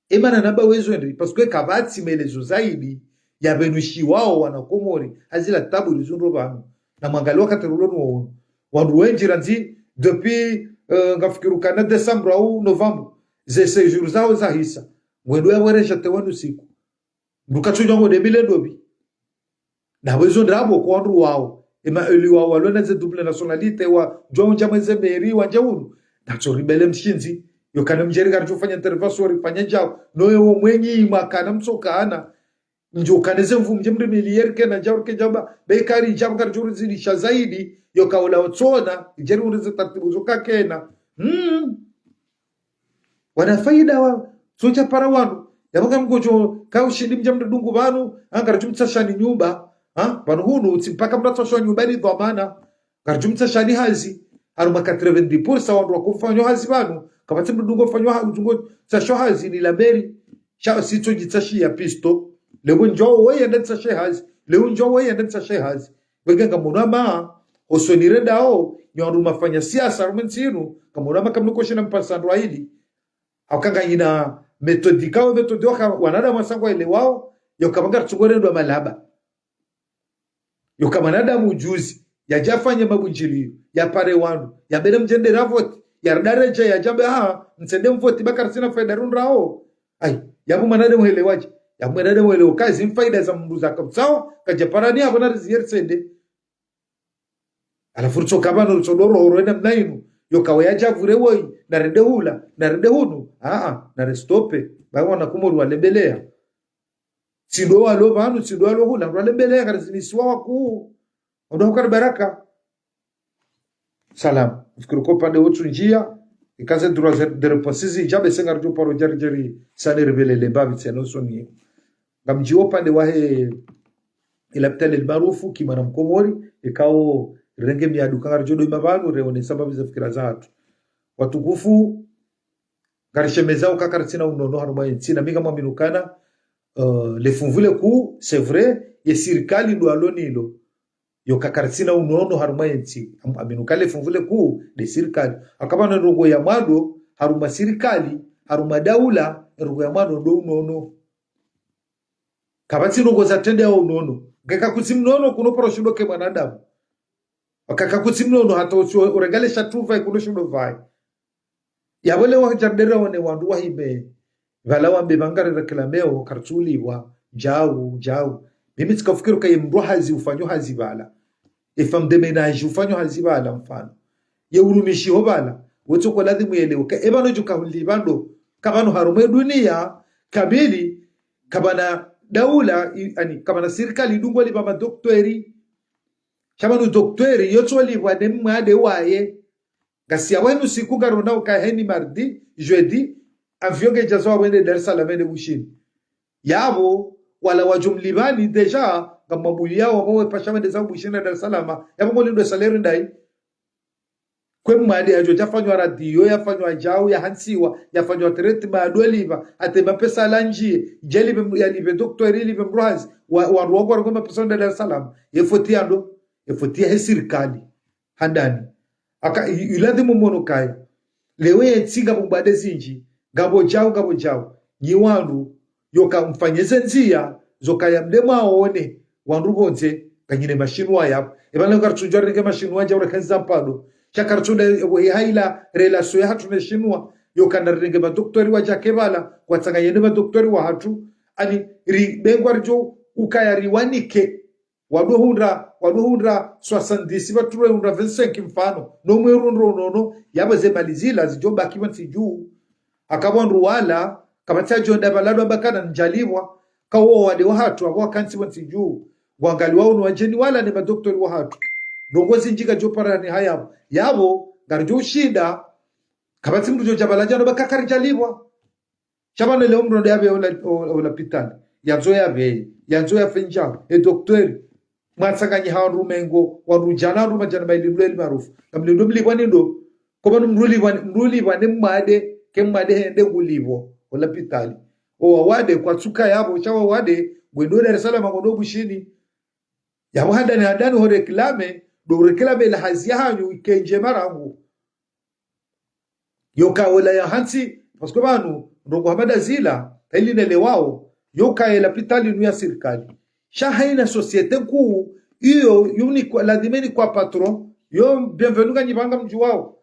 Emana namba wezo ndri, parce que kapvatsi maelezo zaidi, ya pvenushiwao wana Komori, ha zila tabu rizundro pvanu. Na mwangalie wakati rulo nuwo unu. Wandru wendji randzi, depuis, euh, ngafikiru kana décembre au novembre, ze séjour zao zahisa. Ngwendo ya weresha te wanu siku. Mdru katsudja ngo debile ndopvi. Na pvo izo ndrabo kwa wandru wao. Ema élus wao walona ze double nationalité wadjuwa undja mweze mairie wandje hunu. Natso ribele mshindzi. Yoka ne mdjeri karidjo fanya intervention rifanye djau. Noye wo mwenyi mwakana mtsokana. Ndjo kane ze mvu mdje mri milieri kena djau rike djau ba. Be kari djau karidjo rizidisha zaidi. Yoka ola otsona. Mdjeri urize taratibu zo kakena. Hmm. Wana faida wa, so dja para wanu. Yapvo ngamdjo, ka ushindi mdja mdru dungu pvanu, ha, ngaridjo mtsashani nyumba. Ha, pvanu hunu, tsi mpaka mdru atsashwa nyumba ni dhwamana. Ngaridjo mtsashani hazi. Harumwa quatre-vingt-dix pour cent wandru wako mfanyo hazi pvanu. Kapvatsi mdru dungu mfanyo ha, udungo tsashwa hazi ni la mairie. Sha, sitso djitsashiya pisto. Leo ndjo weye nde tsashe hazi. Leo ndjo weye nde tsashe hazi. Wenge ngamwono hama, osoni rendao, nyi wandru mafanya siasa harumwa entsi inu, ngamwono hama kamnuko shina mpasa ndro aili. Hauka nganyina méthode kao, méthode waka wanadamu wasangwa elewao, yoka pvanga ritsungo rendwa malaba. Yoka mwanadamu ujuzi, yadja fanye mabundjiliyo, yapare wandru, yabele mdjende ravote, yardaredje, yadjambe, ah, mtsende mvote, ba karitsina faida rundrao. Ai, yapvo mwanadamu helewaje? Yapvo mwanadamu helewa kazi mfaida za mdru za kapvutsawo, kadja parani yapvo na riziye ritsende. Halafu ritsoka pvanu ritsodoro horo ena mna inu. Yoka we yadja pvure woyi, na rende hula, na rende hunu. Aa, na restope. Bayi wana Komori walembeleya. Tsi ndo walo pvanu, tsi ndo walo hula, walembeleya, karizinisiwa wakuu. Ondo hukari baraka. Salam. Nafikiri ko upande wotsu ndjia, ikaze droit de réponse zidja, be senga ridjo paro djari djari, sane ribelele mbapvi tsena usoni. Ngamdjio upande wahe, ilapitali El Maarouf, ki mwana Mkomori, ikao rirenge miadu ka ngaridjo doima pvanu, reone sababu za fikira zahatru. Watukufu, Ngarishemezao ka karitsina unono harumwa yentsi, na mi ngamwamini ukana, eh, le funvu le kuu, c'est vrai, ye sirikali ndo alo nalo. Yo ka karitsina unono harumwa yentsi. Am-, amini uka le funvu le kuu nde sirikali. Eka pvwana ndrongoo ya mwando harumwa sirikali, harumwa daula, ndrongoo ya mwando ndo unono. Kapvatsi ndrongoo zatrendwa ya unono. Ngeka kutsi mnono kuno paro shindo ke mwanadamu. Eka kakutsi mnono hata utsi urenge le shatuva kuno shindo pvaye. Yapvo leo hadja ridjere rawone wandru wahime pvala wambe pvanga ri réclamer o karitsulipvwa, djau, djau. Mimi tsikafikiri uka ye mndru hazi ufanyo hazi pvala. Ye femme de ménage ufanyo hazi pvala mfano. Ye urumishi ho pvala. Wetso ko ladhimu yelewe. Ka, epvanu djuka hulipva ndo. Kapvanu harumwa ye dunia kamili, kapvana daula, i-, ani, kapvana sirikali idungo lipva madokteri. Sha pvanu dokteri, yotso lipvwa ne mwade waye. Ngasi ya wenu siku ngarona uka heni mardi, jeudi, avion ngedjazo wende Dar es Salaam wende Bushini. Yapvo, wala wadjo mlipvani déjà, ngamwabuliyao wapvo wepvasha wende zao Bushini na Dar es Salaam, yapvo ngolindo salaire ndayi. Kwe mwade yadjo djafanywa radio, yafanywa djau, yahantsiwa, yafanywa traitement, yadolipva, hata mapesa landjiye, dje lipve, yalipve dokteri, lipve mndru hazi, wa, wandru wako warengwe mapesa wende Dar es Salaam. Ye foti ya ndo, ye foti yahe sirikali. Handani. Aka, i-, iladhimu mwono kaya. Leo yentsi ngapvo mbwade zindji. Ngapvo djau, ngapvo djau. Nyi wandru, yoka mfanye ze ndziya, zoka ya mde mwaone, wandru pvondze, nganyine mashinwa yapvo. Epvanu karitsunjwa rirenge mashinwa djau reke nza mpando. Sha karitsunda, epvo ye haila relation yahatru ne shinwa. Yoka na rirenge madokteri wadjake pvala, kwatsanganye ne madokteri wahatru. Ani, ribengwa ridjo, ukaya riwanike. Wadjo hundra, wadjo hundra soixante-dix, pvatsu ro hundra vingt-cinq mfano. No mweru ndro nono, yapvo ze mali zila zidjo baki pvantsi dju. Eka wandru wala, kapvatsi adjo nda pvala ndo amba kana ndjalipvwa, ka wo wade wahatru, apvo wakantsi pvantsi dju. Wangaliwa unu wadjeni wala ne madokteri wahatru. Ndrongoo zindji kadjo para ni hayapvo. Yapvo, ngaridjo ushinda, kapvatsi mndru djo dja pvala djano amba ka karidjalipvwa. Sha pvanu leo mndru nde yapve ola, o-, olapitali. Yandzo yapve, yandzo yafe ndjau, e dokteri. Mwatsanganyiha wandru mengo, wandru djana, wandru madjana mayili mndru eli maarufu. Ngamlindo mlipvwa ni ndo. Ko pvanu mndru lipvwa, mndru lipvwa ne mwade, ke mwade hende ngulipvo, olapitali. O wawade, kwatsuka yapvo, sha wawade, ngwendo Dar es Salaam, ngwendo Bushini. Yapvo handani, handani ho réclamer, ndo réclamer la hazi yahanyu, ike ndjema rangu. Yoka ola yahantsi, parce que pvanu, ndrongoo hama nda zila, ili nelewao, yoka ye lapitali nu ya sirikali. Sha haina société nkuu, iyo, yo ni kwa, ladhima ni kwa patron, yo bienvenue nganyi pvanga mdjuwao.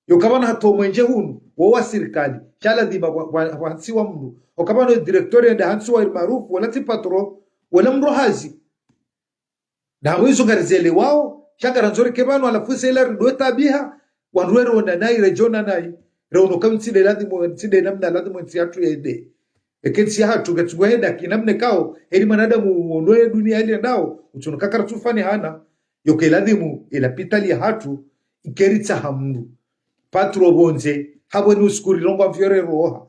Yoka pvanu hata omwenje hunu, wo wa sirikali, sha ladhima wa, wa, wahantsiwa mndru. Oka pvanu directeur yende hantsiwa ili maarufu, wala tsi patron, wala mndru hazi. Na hapvo izo ngarizelewao, sha ngarandzo reke pvanu, halafu se ila rindo tabiha, wandru weriona nayi, redjona nayi, reono ka ntsi nde ladhimu, ntsi nde namna ladhimu ntsi yahatru yende. Eke ntsi yahatru, ketsungo henda kinamna kao, heli mwanadamu uono ye dunia ili yendao, utsono ka karitsu fanihana, yoke ladhimu, e lapitali yahatru, ikeritsaha mndru. Patron pvondze, hapvo ni usiku rirongoa mfyore roha.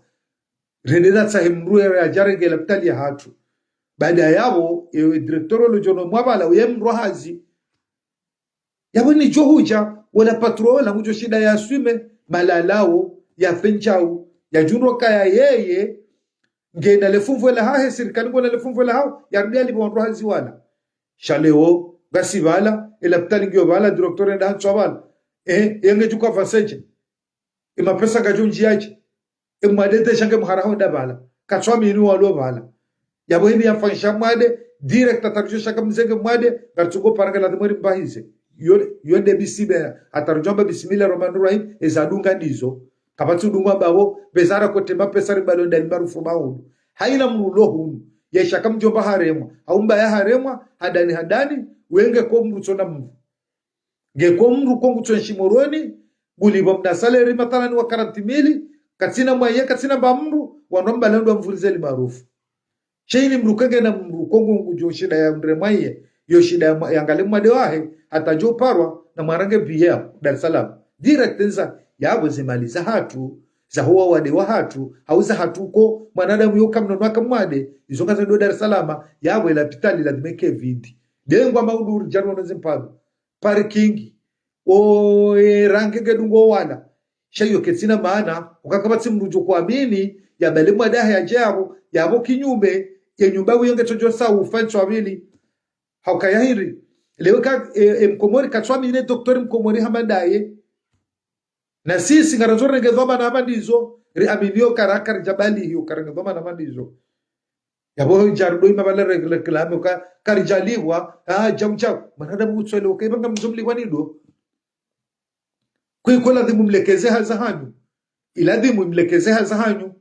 Rende ratsahe mndru yere yadje yarenge lapitali yahatru. Baada yapvo, ewe directeur olo djono mwa pvala, uye mndru hazi. Yapvo nidjo hudja, wala patron wala ngudjo shinda ya assumer, malalao, yafe ndjau, yadjundro kaya yeye, ngena le funvu lahahe, sirikali ngena le funvu lahao, yarudi yalipve wandru hazi wala. Sha leo, ngasi pvala, e lapitali ngiyo pvala, directeur yende hantsiwa pvala. Eh, yenge djuka avancer dje. E mapesa ngadjo ndjiya dje. E mwade nde shange mhara ho nda pvala. Katswamini walo pvala. Yapvo hini yafanyisha mwade, direct hata ridjo shaka mzenge mwade, ngaritsungo paranga ladhimu eri mbahize. Yo, yo nde bisibe, hata ridjo amba bismillah rahmani rahim, eza dunga ndizo. Kapvatsi udungwa mbapvo, bezara kote mapesa ribalo ndali maarufu mahudu. Haina mndru lo hunu, ye shaka mdjomba haremwa, hau mbaya haremwa, handani handani, wenge ko mndru tsona mndru. Ngeko mndru ko ngutso ntsi Moroni, ngulipvwa mna salaire mathalani wa quarante mille, katsina mwaye, katsina mba mndru, wandru wambala ndo wamvurize li maarufu. Sha ini mndru kengena mndru ko ngudjo shinda ya mndre mwaye, yo shinda ya mwa-, yangale mwade wahe, hata djo parwa, na mwarange billet, Dar es Salaam. Direct nza, yapvo ze mali zahatru, za huwa wade wahatru, hau zahatru ko, mwanadamu yoka mnono aka mwade, izo ngaza ndo Dar es Salaam, yapvo e lapitali ladhima ike vide. Dengwa mauduri djaro na zimpano. Parking. O, e, range ngedungo wala. Sha iyo ketsina maana, ukaya kapvatsi mndru udjo kuamini, yabale mwadahe yadje yapvo, yapvo kinyume, ye nyumba wiyo ngetsojo sa ufa ntswa mbili. Hauka yahiri. Leo ka, e, e, mkomori katsuamini doktori mkomori hama ndaye. Na sisi ngarandzo renge dhwamana hama ndizo, riamini yo kara, karidjabali hiyo, karenge dhwamana hama ndizo. Yapvo jarudo ima pvala re-, reklame, ka, karidjalipvwa, ah, djau, djau. Mwanadamu kutswele, uka iba ngamdjo mlipvwa nido. Kwiko ladhimu mlekeze hazi hanyu. Iladhimu mlekeze hazi hanyu.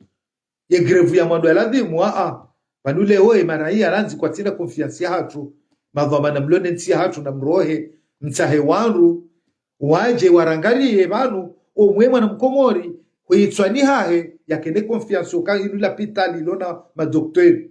Ye grève ya mwando ya ladhimu, a, a. Pvanu leo ye maraya randzi kwatsina confiance yahatru. Madhwamana mlo ne ntsi yahatru na mrohe, mtsahe wandru, wadje warangariye pvanu, omwe mwana mkomori, huitswani hahe, yakene confiance uka inu lapitali lona madoktori.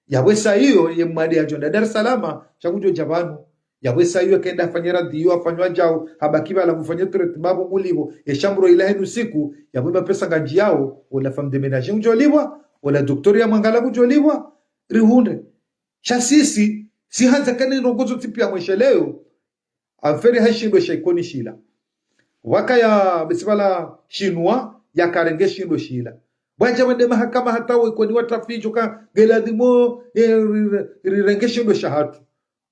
Yapvo sa iyo, ye mwade yadjo nda Dar es Salaam, sha kudjo dja pvanu. Yapvo sa iyo kenda afanye radio, afanywa djau, habaki pvala kufanya traitement pvo ngulipvo, ye shambro ila henu siku, yapvo mapesa ngandjiyao, ola femme de ménage ngudjo lipvwa, ola doktori ya mwangala ngudjo lipvwa, rihundre. Sha sisi, si handza kane ndrongo zo tsi pia mwesheleo, aferi ha shindo sha Ikoni shila. Wakaya besi pvala shinwa, yakarenge shindo shila. Bwadja wende mahakama hata wo Ikoni watrafidjo ka ngeladhimu, eh, ri-, ri-, rirenge shindo shahatru.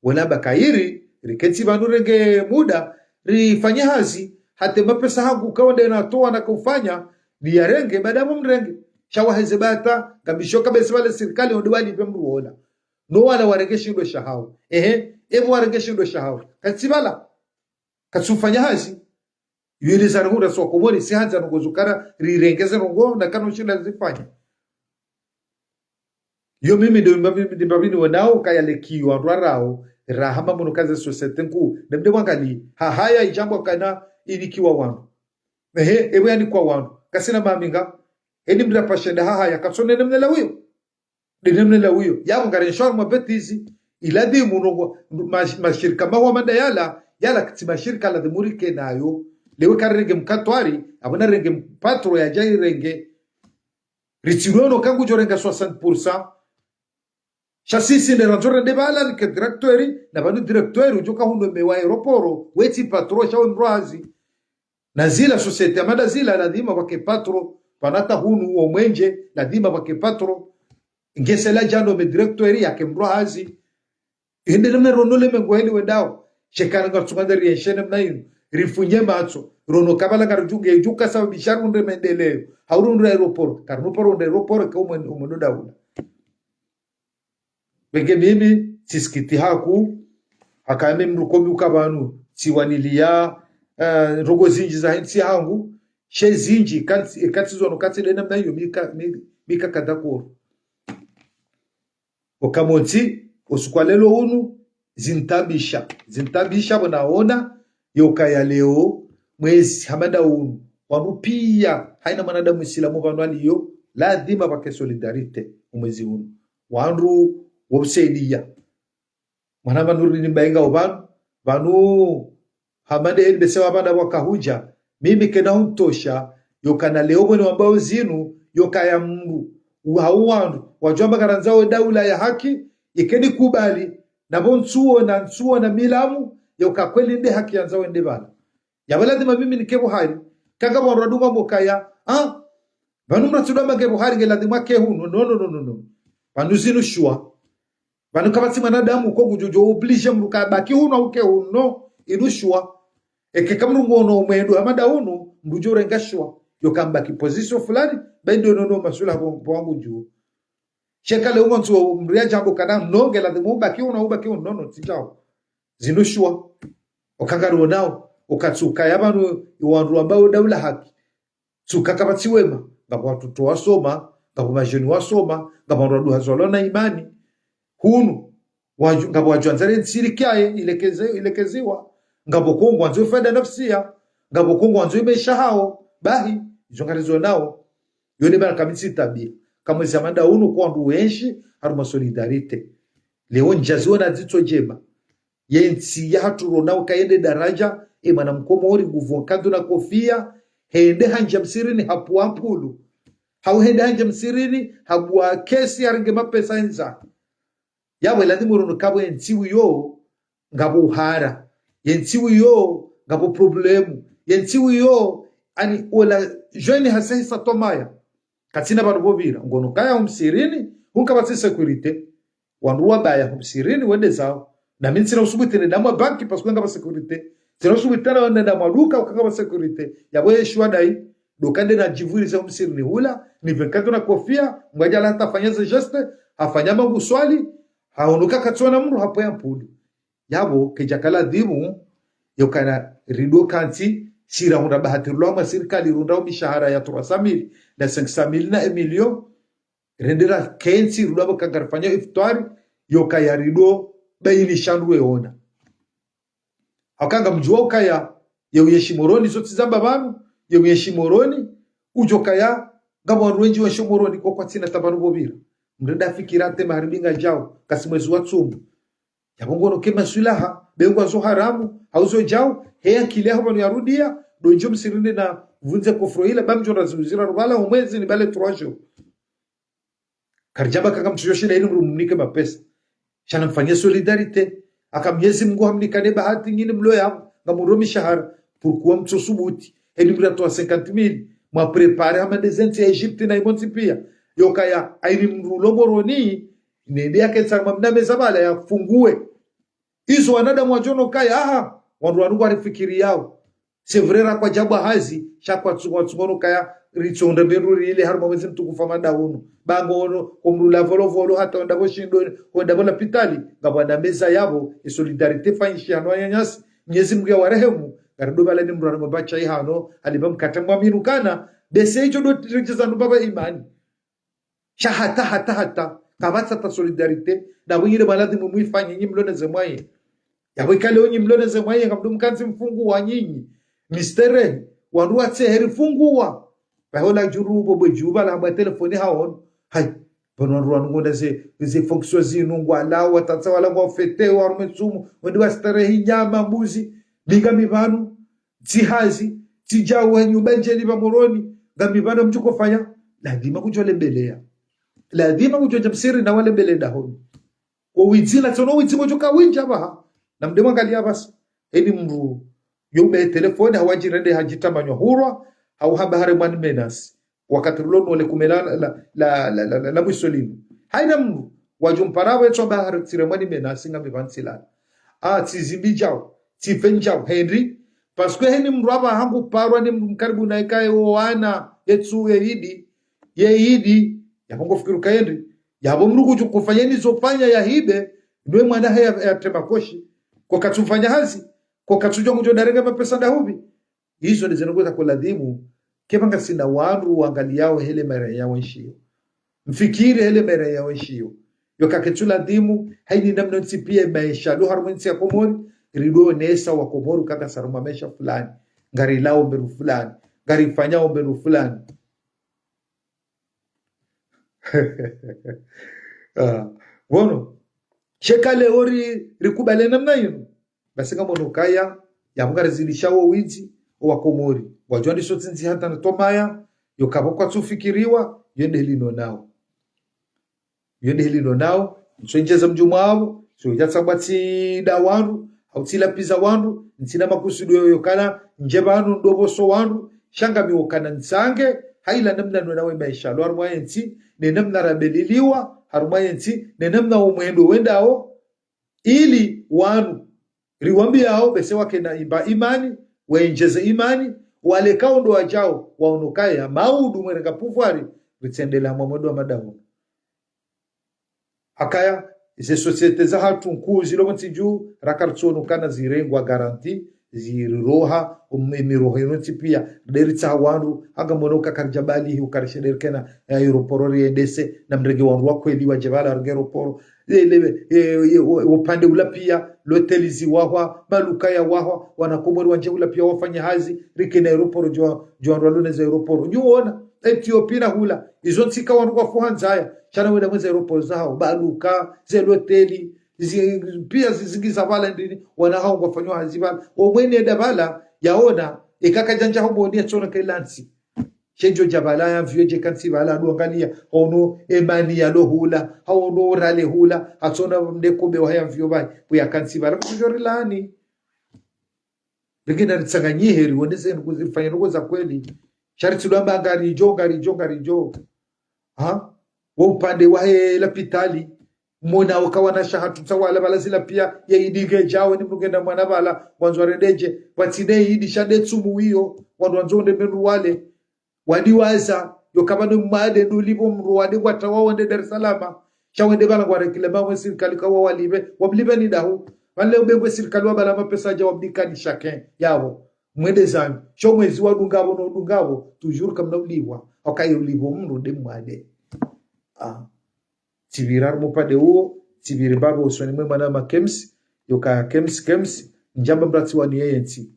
Wala bakairi, riketsi pvanu renge muda, rifanye hazi, hata mapesa hangu kaonde natowa na kufanya, niyarenge, baada mumrenge. Sha waheze bata, ngambisho ka besi pvale sirikali onde walipve mndru wola. No wala warenge shindo shahao. Ehe, epvo warenge shindo shahao. Katsi pvala. Katsufanya hazi. Yili za ruhura swa Komori, si handza ndrongo zo kara, rirengeze ndrongo, na kano shinda zifanya. Yo mimi ndo mba-, mimi ndo mbapvi ni wanao, kaya lekiwa, ndrwarao, rahama munu kaze société nkuu. Nemde wangali, hahaya idjambo kana inikiwa wanu. Ehe, epvo yanikwa wanu. Kasina maminga, eni mndra pashenda hahaya, katsone nemne la wiyo. Dene mne la wiyo. Yapvo ngari nshwari mwa bêtise. Iladhimu ndrongo, mash-, mashirika mahwa manda yala, yala katsi mashirika ladhimu rike nayo. Lewe karirenge mkatwari, apvo narenge mpatro yadja irenge. Ritsilwe ono ka ngudjo renga soixante pour cent. Sha sisi nde randzo rende pvala nike directeur, na pvanu directeur udjoka huno mewa aéroport, wetsi patro sha we mndru hazi. Na zila société amanda zila ladhima pvake patro, pvanu hata hunu wo mwenje, ladhima pvake patro. Ngese la djando me directeur yake mndru hazi. Hende namna rono le mengo heli wendao. Shekana ngarutsunga ndari yenshene mna inu. Rifunye matso. Rono kapvala ngarudjunge, djuka sababisha runde mendeleo. Haurunde aéroport. Karunu pa runde aéroport ka umwe-, umwendo daula. Pvenge mimi, tsisikiti haku, haka mimi mndru komi uka pvanu, tsiwaniliya, eh, ndrongo zindji za hentsi hangu, she zindji, katsi, katsi zono katsi dena mna iyo, mika, mi-, mika kada koro. Okamontsi, osuku wa leo unu, zintabisha, zintabisha pvo naona, yokaya leo, mwezi hamanda unu, wanu piya, haina mwanadamu isilamu pvanu aliyo, ladhima pvake solidarité, omwezi unu. Wandru wosaidiya. Mwana pvanu rini mbainga opvanu, pvanu hamande eni bese wapvanda wakahudja, mimi kena huntosha, yokana leo mwene wambao zinu, yokaya mndru, uhau wandru, wadjwamba karandzao daula ya haki, ikeni kubali, na pvo ntsuo na ntsuo na milamu, yoka kweli nde haki yandzao nde pvala. Yapvo ladhima mimi nike pvo hari. Kanga pvo wandru wadunga mokaya. Ah? Pvanu mndru atsudwa mange pvo hari nge ladhima ke hunu. No, no, no, no, no. Pvanu zinu shuwa. Pvanu kapvatsi mwanadamu ko ngudjo obligé mndru kabaki hunu au ke hunu. No. Inu shuwa. Eke ka mndru ngono mwendo hamanda hunu, mndru djo renga shuwa. Yoka mbaki position fulani, bayi ndo no, no, masula pvo, pvo wangu dju. Sheka leo mwandzo mndru ya djambo kana, no, nge ladhima ubaki hunu, ubaki hunu, no, no, tsi djao. Zinu shuwa. Oka ngarionao, oka tsuka ya pvanu, iwandru wambao daula haki. Tsuka kapvatsi wema, ngapvo watoto wasoma, ngapvo majeni wasoma, ngapvo wandru waduha zwalo na imani. Hunu, wadju-, ngapvo wadjwandzare ntsiri kiaye, ilekeze-, ilekeziwa, ngapvo ko ngwandzo faida nafsia, ngapvo ko ngwandzo maesha hao, bahi, izo ngarizionao. Yo nde mana kamitsi tabia. Kamwezi hamanda unu kwa wandru wenshi, harumwa solidarité. Leo ndjaziona dzitso djema. Yentsi yahatru rona uka yende daraja, e mwana mkomori nguvu kandu na kofia, hende handja msirini hapvua mpulu. Hau hende handja msirini, habua kesi harenge mapesa hendza. Yapvo ladhimu rono kapvo yentsi wiyo, ngapvo uhara. Yentsi wiyo, ngapvo problème. Yentsi wiyo, ani ola jeune hasehisa twamaya. Katsina pvanu pvo pvira. Ngono kaya ho msirini, hu kapvatsi sécurité. Wandru wabaya ho msirini, wende zawo. Na mi ntsina usubuti nende harumwa banki, parce que ngapvo sécurité. Ntsina usubuti nende harumwa duka, uka ngapvo sécurité. Yapvo yeshuwa dayi, ndo ka nde nadjivurize ho msirini hula, ni vingt-quatre na kofia, mdru hadja hata hafanya ze geste, hafanya maguswali, haonoka katsona mdru, hapvo ya mpulu. Yapvo, kedjaka ladhimu, yokana rido kantsi, sira hundra bahati rulwa mwa sirikali, rundra ho mishahara ya trois cent mille, na cinq cent mille, na un million, rende rakentsi, rudwa pvo ka ngarifanya iftwari, yokaya rido baini shandru weona. Hauka ngamdjuwa ukaya, ye uyenshi Moroni, zo tsi zamba pvanu, ye uyenshi Moroni, udjo kaya, ngapvo wandru wendji wenshi Moroni, ko kwatsina ta pvanu pvo pvira. Mdru nda fikira ate magharibi ngadjao, kasi mwezi wa tsumu. Yapvo ngono ke maswilaha, be ngwazo haramu, hauzo djao, he ankili yaho pvanu yarudia, ndo ndjo msirini na vundze kofro ila, ba mdjo raziuzira rubala, umwezi ni bale trois jours. Karidjamba ka ngamtsushoshe na ili mdru mnike mapesa. Sha namfanye solidarité. Aka Mnyezi Mngu hamnika ne bahati nyinyi mlo yapvo, ngamrundro mishahara. Pourquoi mtsosubuti? Heni mdru atowa cinquante mille. Mwa préparer hama nde ze ntsi ya Egypte na imontsi pia. Yokaya, haini mdru ulo Moroni, nende yakentsi harumwa mna meza pvala yafunguwe. Izo wanadamu wadjo ona ukaya, aha, wandru wanu ngwarifikiriyao. C'est vrai rakwadjabwa hazi, sha kwatsu-, kwatsungono kaya, ritsonde mbe ruri ile harumwa mwezi mtukufu wa Ramadhwani. Ba ngono, ko mdru la volovolo hata wenda pvo shindoni, wenda pvo lapitali, ngapvo wana meza yapvo, e solidarité fanyishiha no wananyasi, Mnyezi Mngu yawarehemu, ngarido pvala ni mdru anangomba chai hano, haliba mkate mwa minu kana, bese icho ndo ridjeza ndo baba imani. Sha hata, hata, hata. Kapvatsi ta solidarité. Na pvo nyile maladhimu mwifanye nyi mlo ne ze mwaye. Yapvo ikale nyi mlo ne ze mwaye, ngamdo mkantsi mfunguwa nyinyi. Misterehi, wandru watsehe rifunguwa. Pvaho la djuru pvo bwe djuba la mbwa telefoni haono. Hayi, pvanu wandru wanu ngonda ze, ze fonction zinu ngwalao, watsatsa wala ngwafete, warume tsumu, wende wasterehi nyama, mbuzi, mi ngami pvanu. Tsihazi, tsidjao wenyu banjeli pva Moroni, ngami pvanu mdjukofanya, lazima kudjo lebeleya. Lazima kudjo dja msirini na walebele dahoni. Ko widzi na tsono widzi ngodjo ka windji apvaha. Na mde mwangaliya pvasa. Heni mdru, yo ube telefoni, hawadjirende hadjitamanywa hurwa, hauhamba haremwa ni menace. Wakati rulo nole kume la, la, la mwiso linu. Haina mdru, wadjo mpara pvo etswa mba hari tsiremwa ni menace ngami pvanu tsilala. Ah, tsizimbi djao, tsife ndjao, heni. Parce que heni mdru apvaha nguparwa ni mdru mkaribu na ikaye wo wana, yetsu ye idi, ye idi, yapvo ngofikiri uka heni. Yapvo mdru kudjo kufanya nizo fanya yahibe, nwe mwana haya, ya tema koshi. Ko katsufanya hazi, ko katsudjo ngudjo ndarenge mapesa ndahupvi. Izo nde zinu ngweza ko ladhimu, kepva ngasina wandru wangaliyao hele maira yawo enshiyo. Mfikiri hele maira yawo enshiyo. Yoka ketsu ladhimu, haini namna ntsi pia maesha lo harumwa ntsi ya Komori, rido onesa wa Komori ka ngasi harumwa maesha fulani. Ngarilao mbepvi fulani. Ngarifanyao mbepvi fulani. Ah, pvanu, sheka leo ri, rikubali namna inu. Basi ngamono ukaya, yapvo ngarizidisha wo widzi, owa Komori. Wadjuwa ndiso tsindzi hata na twamaya, yoka pvo kwatsufikiriwa, yo nde heli no nao. Yo nde heli no nao, ntsu ndjeza mdjumwa apvo, ntsu ndjatsa bwatsi da wandru, hau tsi lapviza wandru, ntsina makusudu yoyo kana, ndje pvanu ndo pvoso wandru, sha ngami wokana ntsange, haila namna nwe nawe maesha lo harumwa yentsi, ne namna rabeliliwa harumwa yentsi, ne namna wo mwendo wendao, ili wanu riwambiyao bese wakena imba imani, wendjeze imani, wale kaondo wadjao, waono ukaya, maudu mwerenga pouvoir, ritsendelea mwa mwendo wa madamu. Hakaya, ze société zahatru nkuu zilo pvontsi dju, raka ritsono ukana zirengwa garantie, ziriroha, um, emiroho ino ntsi pia, nde ritsaha wandru, hanga mwono uka karidjabali, uka rishe nde rikena, eh, aéroport riendese, na mrenge wandru wa kweli wadje pvala warenge aéroport, le, le, eh, eh, wo, wo upande ula pia, loteli ziwahwa, maduka yawahwa, wana Komori wandje ula pia wafanye hazi, rikena aéroport djuwa, djuwa wandru waloneza aéroport. Nyi wona, Ethiopie na hula, izo ntsi ka wandru wafuha ndzaya, sha na wenda mweza aéroport zahao, maduka, ze loteli, zi, pia zizingi za pvala ndini, wana hao ngwafanyao hazi pvala. Omwene enda pvala, yaona, eka kadjandja ho Moroni yatsona ke lantsi. Sha ndjo dja pvala ya mvio dje kantsi pvala ndo angaliya, ono emani yalo hula, hau ono rale hula, hatsona mde kombe wa ya mvio pvayi, pvo ya kantsi pvala, kudjo rilani. Renge na ritsanganyihe, riwonese nduku zirifanye nduku za kweli. Sha ritsidjwamba ngaridjo, ngaridjo, ngaridjo. Ha? Wo upande wahe lapitali, mona waka wana shahatru tsa wala bala zila pia, ye idi ngedjao, ni mndru ngena mwana bala, wandzo warendedje, watsine idi, sha nde tsumu wiyo, wandru wandzo wende mendru wale. Wadiwaza, yo kama ni mwade, ndo ulipvo mndru wade ngwatsaho wende Dar es Salaam. Sha wende bala ngwareklama we sirikali ka wawalipve, wamlipve ni dahu. Wale ubengwe sirikali wa bala mapesa dja wamnika ni chacun yapvo. Mwende zanyu. Sho mwezi wadungapvo no udungapvo, toujours kamna ulipvwa. Wakaye ulipvo mndru nde mwade. Ah. Tsipvira harumwa upande uwo, tsipviri mbapvi usoni mwe mwana ma Kems, yoka Kems, Kems, ndjamba mndru atsiwani yeye ntsi.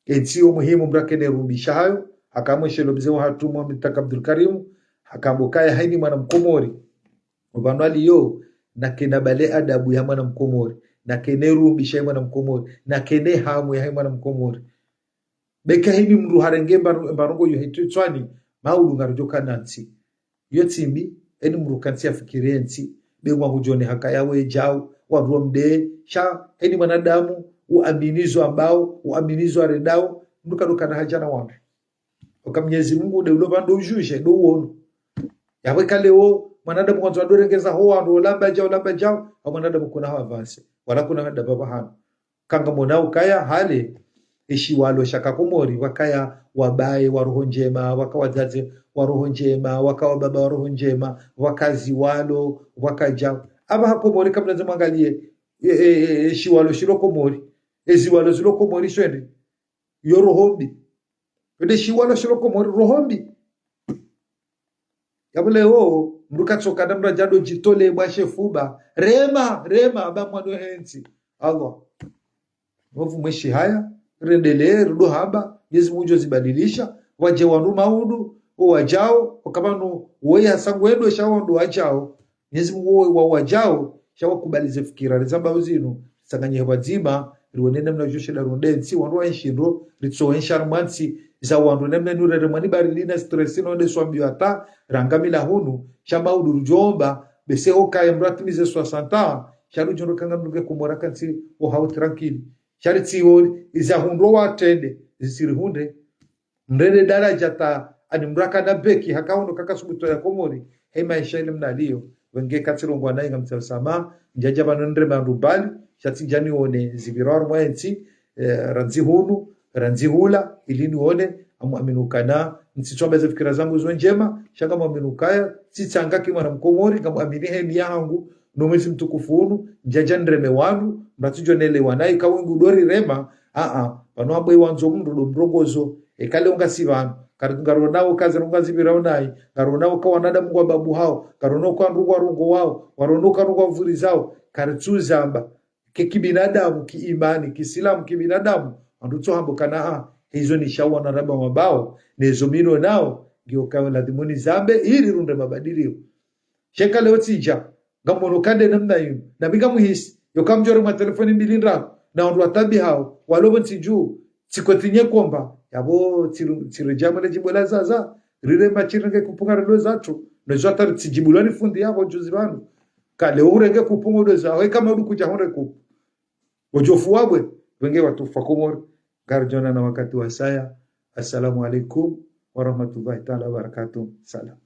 Entsi yo muhimu mndru akene rumbisha hayo, haka mweshelo mze wahatru Mohamed Taka Abdul Karim, haka mbo kaya haini mwana mkomori. Opvanu aliyo, nakena bale adabu ya mwana mkomori, nakene rumbisha ya mwana mkomori, nakene hamu ya haini mwana mkomori. Beka haini mndru harenge mbaru-, mbarongo yo hetru tswani, maudu ngaridjo kana ntsi. Yo tsi mbi, eni mndru kantsi yafikiri entsi, be ngwangu djone haka yawe djao, wandru wamde, sha, eni mwanadamu, uamini zo ambao, uamini zo arendao, mndru kadjo kana haja na wandru. Oka Mnyezi Mungu nde ulo pvando ujuje, ndo uono. Yapvo eka leo, mwanadamu kwandzo wadorengeza ho wandru, olamba djao, olamba djao, ha mwanadamu kuna hawa avanse, wala kuna hada pvapvahanu. Kangamona ukaya hale, eshiwalo shaka Komori, wakaya wabaye wa roho ndjema, waka wadzadze wa roho ndjema, waka wababa wa roho ndjema, waka ziwalo, waka djao. Apvaha Komori kamnadze mwangaliye, e, e, e, eshiwalo shilo Komori, eziwalo zilo Komori shwende, yo roho mbi. Pvende shiwalo shilo Komori, roho mbi. Yapvo leo, mndru katsoka na mndru adjado djitole bwashe fuba. Rema, rema, ba mwando hentsi. Allah. Novu mweshi haya, rendele, rudo hamba, Mnyezi Mungu udjo zibadilisha, wadje wandru maudu, o wadjao, oka pvanu, woye hasa ngwendo sha wandru wadjao. Mnyezi Mungu wo wa wadjao, sha wakubali ze fikira, rizamba uzinu, ritsanganyihe pvwadzima, riwone namna djo shida runde ntsi, wandru wa ntsi ndo, ritso ntsi harumwa ntsi, za wandru namna nurere mwani baridi na stress no nde swambiwa ta, rangamila hunu, sha maudu rudjomba, bese ho kaye mndru atimize soixante ans, sha rudjo ndo kanga mndru nge Komori kantsi wo hao tranquille. Sha ritsi wo, iza hundro watrende, zisiri hundre. Mrende daraja ta, ani mndru akana beki, haka hundro kaka subutu ya Komori, he maesha ile mnaliyo, wenge katsirongoa nayi ngamtsaho sama, ndjadja pvanu nreme wandru mbali, sha tsi ndjani one, zipvira harumwa entsi, eh, randzi hunu, randzi hula, ili nione, amu amini ukana, ntsitswamba ze fikira zangu zo ndjema, sha ngamu amini ukaya, tsitsanga ki mwana mkomori, ngamu amini he niya hangu, no mwezi mtukufu unu, ndjadja nreme wandru, mndru atsidjo nelewa nayi, ka wengu dori rema, a, a, pvanu hambwe wandzo mndru ndo mrongozo, eka leo ngasi pvanu, kari-, ngaronao kazi ronga zipvirao nayi, ngaronao ka wanadamu ngwa babu hao, ngaronao ka ndru ngwa rongo wao, waronao ka ndru ngwa vuri zao, karitsu zamba, ke kibinadamu, kiimani, kisilamu, kibinadamu, wandru tso hambo kana ha, hizo ni shawa na raba mabao, nezo mino nao, ngiyo kayo ladhimu nizambe, ili runde mabadilio. Sheka leo tsidja, ngamono kande namna yinu, na mi ngamuhisi, yoka mdjore mwa telefoni mbili ndraru, na wandru watabi hao, walo pvo ntsi dju, tsiko tinye komba, yapvo tsiru-, tsiredja mwe le djimbo la zaza, rirema shirenge kupunga relo zatru, no zo hata ritsidjibulwa ni fundi yapvo juzi pvanu. Kale urenge kupunga udo za, we kama udu kudja hundre kupu. Wodjofu wabwe, wenge watufu wa Komori, ngaridjo onana wakati wasaya. Assalamu alaikum warahmatullahi taala wabarakatuh. Salam.